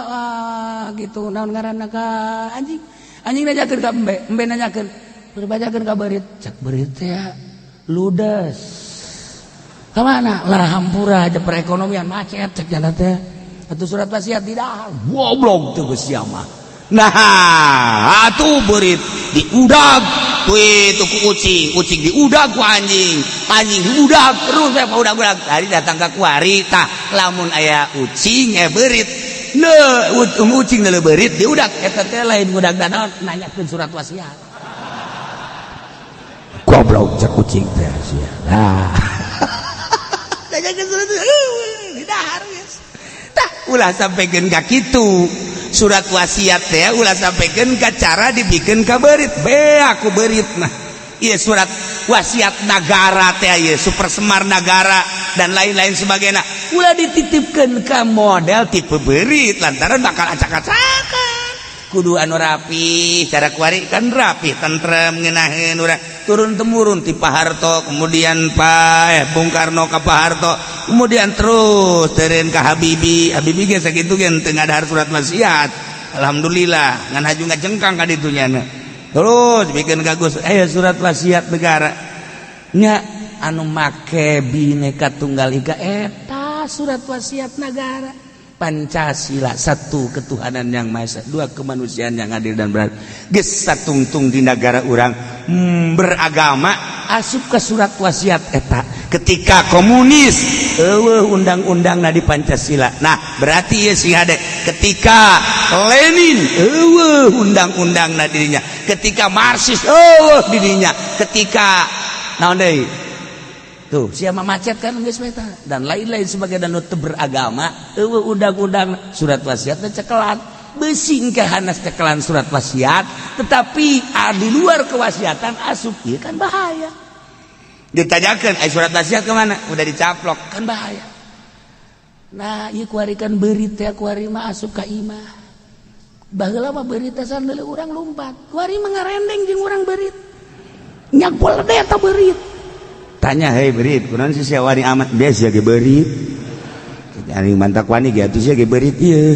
gitu naon ngaranna, ka anjing, anjing nanyakeun ka embe, embe nanyakeun, bacakeun ka beurit. Cak beurit teh ludes kemana lah, hampura aja, perekonomian macet, cek jana teh. Atau surat wasiat tidak, goblok tuh geus mah. Nah, atuh beurit diudag itu ku ucing, ucing diudag ku anjing, anjing diudag terus saya udag-udag tadi datang ke kuari. Tah, lamun aya ucing beurit ne, ucing neuleuh beurit diudag eta teh lain ngudag danaon, nanyakeun surat wasiat. Goblok, cek ucing teh sia. Nah, nanyakeun surat didahar geus. Tah, ulah sampaikan ka kitu surat wasiat teh, ulah sampaikan ka cara dibikin ka beurit be aku beurit. Nah, iya, surat wasiat nagara teh ieu Super Semar Nagara dan lain-lain sebagainya ulah dititipkan ke model tipe beurit lantaran bakal acak-acakan. Kudu anu rapi. Cara kuari kan rapi, tentrem, ngenahin urang turun temurun ti Pak Harto, kemudian Pak Bung Karno ke Pak Harto, kemudian terus turun ke Habibie. Habibie ge sakitu ge teu ngadahar surat wasiat, alhamdulillah, ngan haju ngajengkang ka ditu nya. Terus bikin ka Gus, surat wasiat negara nya anu make Bineka Tunggal Ika, eta surat wasiat negara Pancasila. Satu, ketuhanan yang Maha Esa, dua, kemanusiaan yang adil dan beradab. Geus satungtung di negara urang beragama asup ke surat wasiat eta. Ketika komunis eueuh undang-undang di Pancasila. Nah, berarti ya sing hade. Ketika Lenin eueuh undang-undang na dirinya, ketika Marxis eueuh dirinya, ketika naon deui tuh siapa macet kan geus dan lain-lain sebagai dan teu beragama eueuh undang-undang surat wasiatnya. Cekelan besi hanas cekelan surat wasiat, tetapi di luar kewasiatan asup, ieu kan bahaya. Ditanyakan, "Ai surat wasiat kemana?" Udah dicaplok, kan bahaya. Nah, ieu kuari kan beurit teh, kuari mah asup ka imah. Baheula mah beurit teh sandele urang lumpat, kuari mah ngarendeng jeung urang beurit, nyagpol teh eta beurit. Tanya, "Hei beurit, kunaon sih sia wani amat?" "Biasa ge beurit." Aing mantak wani ge atuh, sia ge beurit ieu.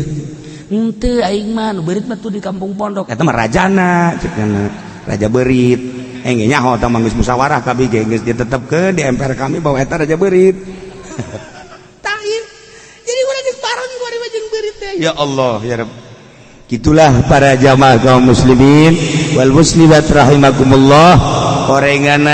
"Henteu, aing mah nu beurit mah tuh di kampung pondok eta mah rajana," cek raja beurit. Eh, ge nyaho tah mah geus musyawarah kabeh ge geus ditetepkeun di MPR kami bahwa eta raja beurit. Tah, jadi urang geus bareng kuari mah jeung beurit teh. Ya Allah, ya Rabb. Gitulah para jamaah kaum muslimin wal muslimat rahimakumullah. Orenganan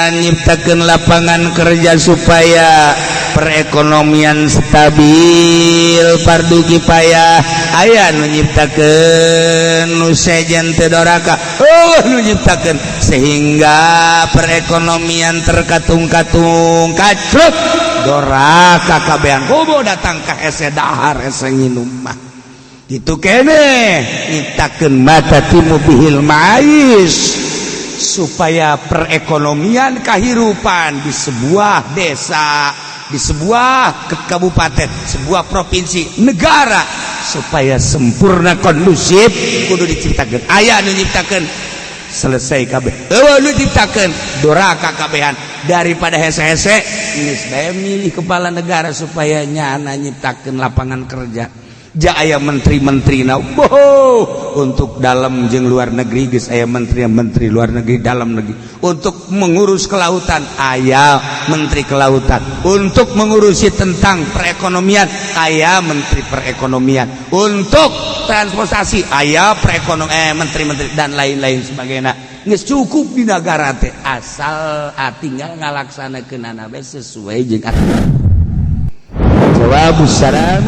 nyiptakeun lapangan kerja supaya perekonomian stabil fardu kifayah. Aya nu nyiptakeun nu sejen teu doraka, oh, nu nyiptakeun sehingga perekonomian terkatung-katung, kacrut, doraka kabehan. Komo datang ka hese dahar, hese nginum mah itu kene nyiptakeun ma tatimmu bihil ma'aish supaya perekonomian kehidupan di sebuah desa, di sebuah kabupaten, sebuah provinsi, negara supaya sempurna, kondusif, kudu diciptakan. Aya nu nyiptakeun, selesai kabeh. Eueuh nu nyiptakeun, doraka kabehan. Daripada hese-hese, geus bae milih kepala negara supaya nyana nyiptakeun lapangan kerja. Ja aya menteri-menteri na boh untuk dalam jeung luar negeri, geus aya menteri-menteri luar negeri, dalam negeri. Untuk mengurus kelautan aya menteri kelautan, untuk mengurusi tentang perekonomian aya menteri perekonomian, untuk transportasi aya perekonomian, menteri-menteri dan lain-lain sebagainya. Geus cukup di negara teh, asal tinggal ngalaksanakeun bae sesuai jeung aturan. Jawab salam.